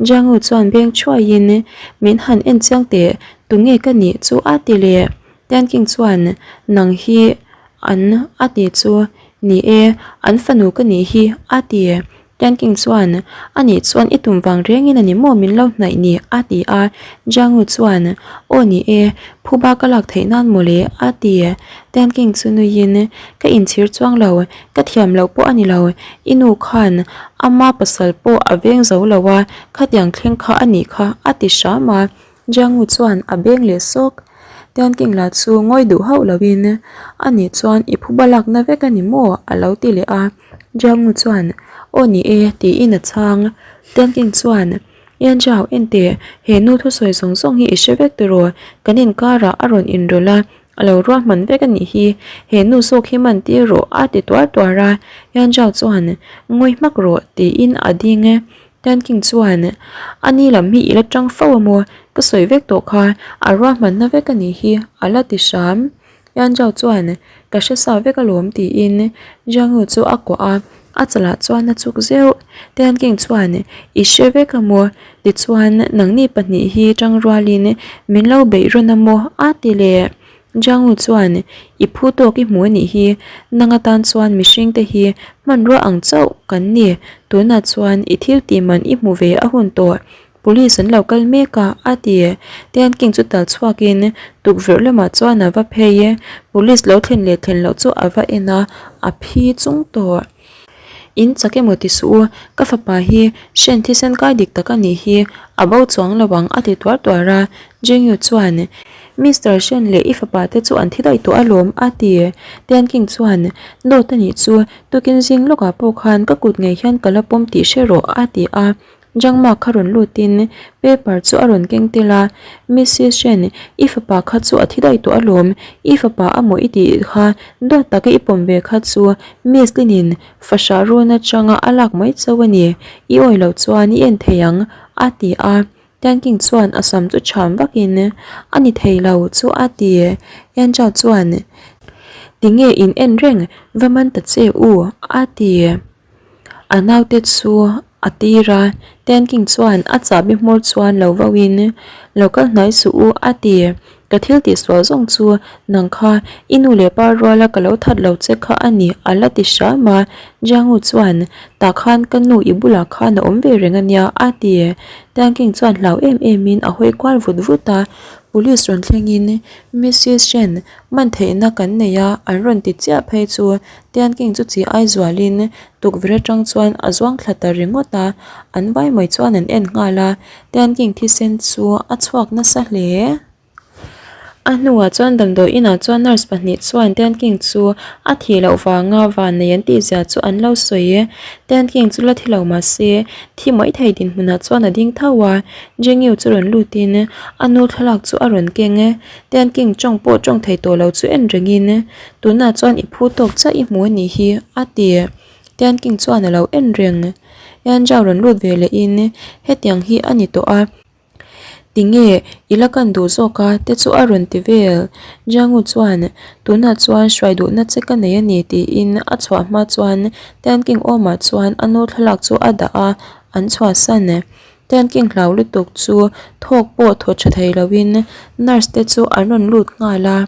Jiangu chuan beng thuaiin, Min han en chiang teh, tunge ka nih chu a ti leh. Tian King chuan, Nang hi an a ti chu, Ni e, an fanu ka nih hi a ti. Tian King chuan, A nih chuan i tum vang rengin a ni maw min lo hnaih ni? a ti a. Jiangu chuan, Aw ni e, phuba ka lak theih nan maw le? a ti. Tian King chu nuiin, Ka inchhir chuang lo, ka thiam loh pawh a ni lo. I nu khan ama pasal pawh a veng zo lo a, khatiang thleng kha a nih kha, a ti hram a. Jiangu chuan a beng leh sawk. Tian King lah chu ngawi duh hauh loin, A nih chuan i phuba lakna vek a ni maw? a lo ti leh a. Jiangu chuan, Aw ni e, tiin a chhang. Tian King chuan, Yan Zhao, enteh, he nu thusawi zawng zawng hi i hre vek tiraw? Kan inkarah a rawn inrawlh a, a lo ruahman vek a nih hi. He nu zawk hi man tir rawh, a ti tuar tuar a. Yan Zhao chuan, Ngawi hmak rawh, tiin a ding. Tian King chuan, A ni lam hi i la tang fo a maw? Ka sawi vek tawh kha, a ruahmanna vek a nih hi, a la ti hram. Yan Zhao chuan, Ka hre sa vek alawm tiin Jiang Yu chu a kuah a, a chalah chuan a chuk zeuh. Tian King chuan, I hre vek a maw? Tichuan, nangni pahnih hi tang rualin min lo beih rawn a maw? a ti leh. Jiang Yu chuan, I phu tawk i hmu a nih hi, nang atan chuan mihring te hi hmanrua ang chauh kan ni, tunah chuan i thil tih man i hmu ve a hun tawh. Police an lo kal mek a, a ti. Tian King chu tal chhuakin tukverh lamah chuan a va phei e. Police lo thlen leh thlen loh chu a va en a, a phi chung tawh. In chak emaw ti suh u, ka fapa hi hren thisen kai dik tak a nih hi, a bo chuang lo ang, a ti tuar tuar a. Jingyu chuan, Mister Shen leh i fapa te chu an thi daih tawh alawm, a ti. Tian King chuan, Dawt a nih chu, tukin zing lawkah pawh khan ka kut ngei hian ka la pawm tih hre rawh, a ti a. Jangma kha rawn lutin paper chu a rawn keng tel a, Missis Shen, i fapa kha chu a thi daih tawh alawm, i fapa a maw i tih kha duat taka i pawm ve kha chu Miss Linin fahrah run atanga a lak mai chauh a ni, i awi loh chuan i en thei ang, a ti a. Tian King chuan a sam chu chham vakin, A ni thei lo chu a ti. Yan Zhao chuan, Tinge in en reng, va man ta che u, a ti. A naute chu a tir a, Tian King chuan a chahbi hmawr chuan lo vauhin, Lo kal hnai suh u, a ti. Ka thil tihsual zawng chu nang kha i nu leh pa ruala ka lo that lo che kha a ni, a la ti hram a. Jiangu chuan, Tah khan ka nu i bulah khan a awm ve reng a nia, a ti. Tian King chuan hlau em emin a hawi kual vut vut a. Police rawn thlengin, Missis Shen, man theihna kan nei a, an rawn ti chiah phei chu Tian King chu chi ai zualin tukverh atang chuan a zuang thla ta ringawt a, an vai mai chuan an en nghal a, Tian King thisen chu a chhuak nasa hle. A hnuah chuan damdawi inah chuan nurse pahnih chuan Tian King chu a thih loh vanga vannei an tih zia chu an lo sawi e. Tian King chu la thi lo mah se thi mai thei dinhmunah chuan a ding tho a, Jingyu chu rawn lutin a nu thlalak chu a rawn keng e. Tian King tawng pawh tawng thei tawh lo chu en rengin Tunah chuan i phu tawk chiah i hmu a nih hi, a ti. Tian King chuan a lo en reng. Yan Zhao rawn lut ve lehin hetiang hi a ni tawh a. Tinge i la kan duh zawk a te chu a rawn ti vel. Jiangu chuan tunah chuan hruai duhna che ka nei a ni tiin a chhuah hma chuan Tian King awmah chuan a nu thlalak chu a dah a, an chhuahsan. Tianking hlau lutuk chu thawk pawh thaw tha thei loin nurse te chu an rawn lut nghal a.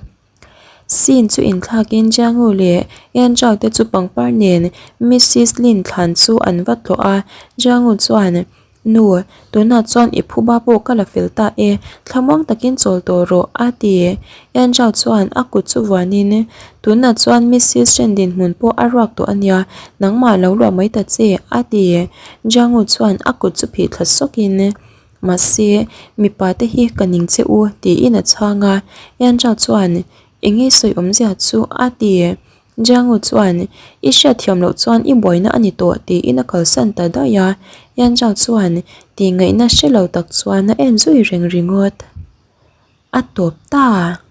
Scene chu inthlakin Jiangu leh Yanzhao te chu pangpar nen Missis Lin thlan chu an va tlawh a, Jiangu chuan, Nu, tunah chuan i phuba pawh ka la fel ta e, thlamuang takin chawl tawh rawh, a ti. Yanzhao chuan a kut chu vuanin, Tunah chuan Missis Chen dinhmun pawh a ruak tawh a nia, nangmah lo luah mai ta che, a ti. Jiangu chuan a kut chu phih thla sawkin, Mahse, mipa te hi ka ning che u, tiin a chhang a. Yanzhao chuan, Eng nge sawi awmzia chu? a ti. Jiangu chuan, I hriatthiam loh chuan i buaina a ni tawh, tiin a kalsan ta daih a. Yanzhao chuan tih ngaihna hre lo tak chuan a en zui reng ringawt. A tawp ta.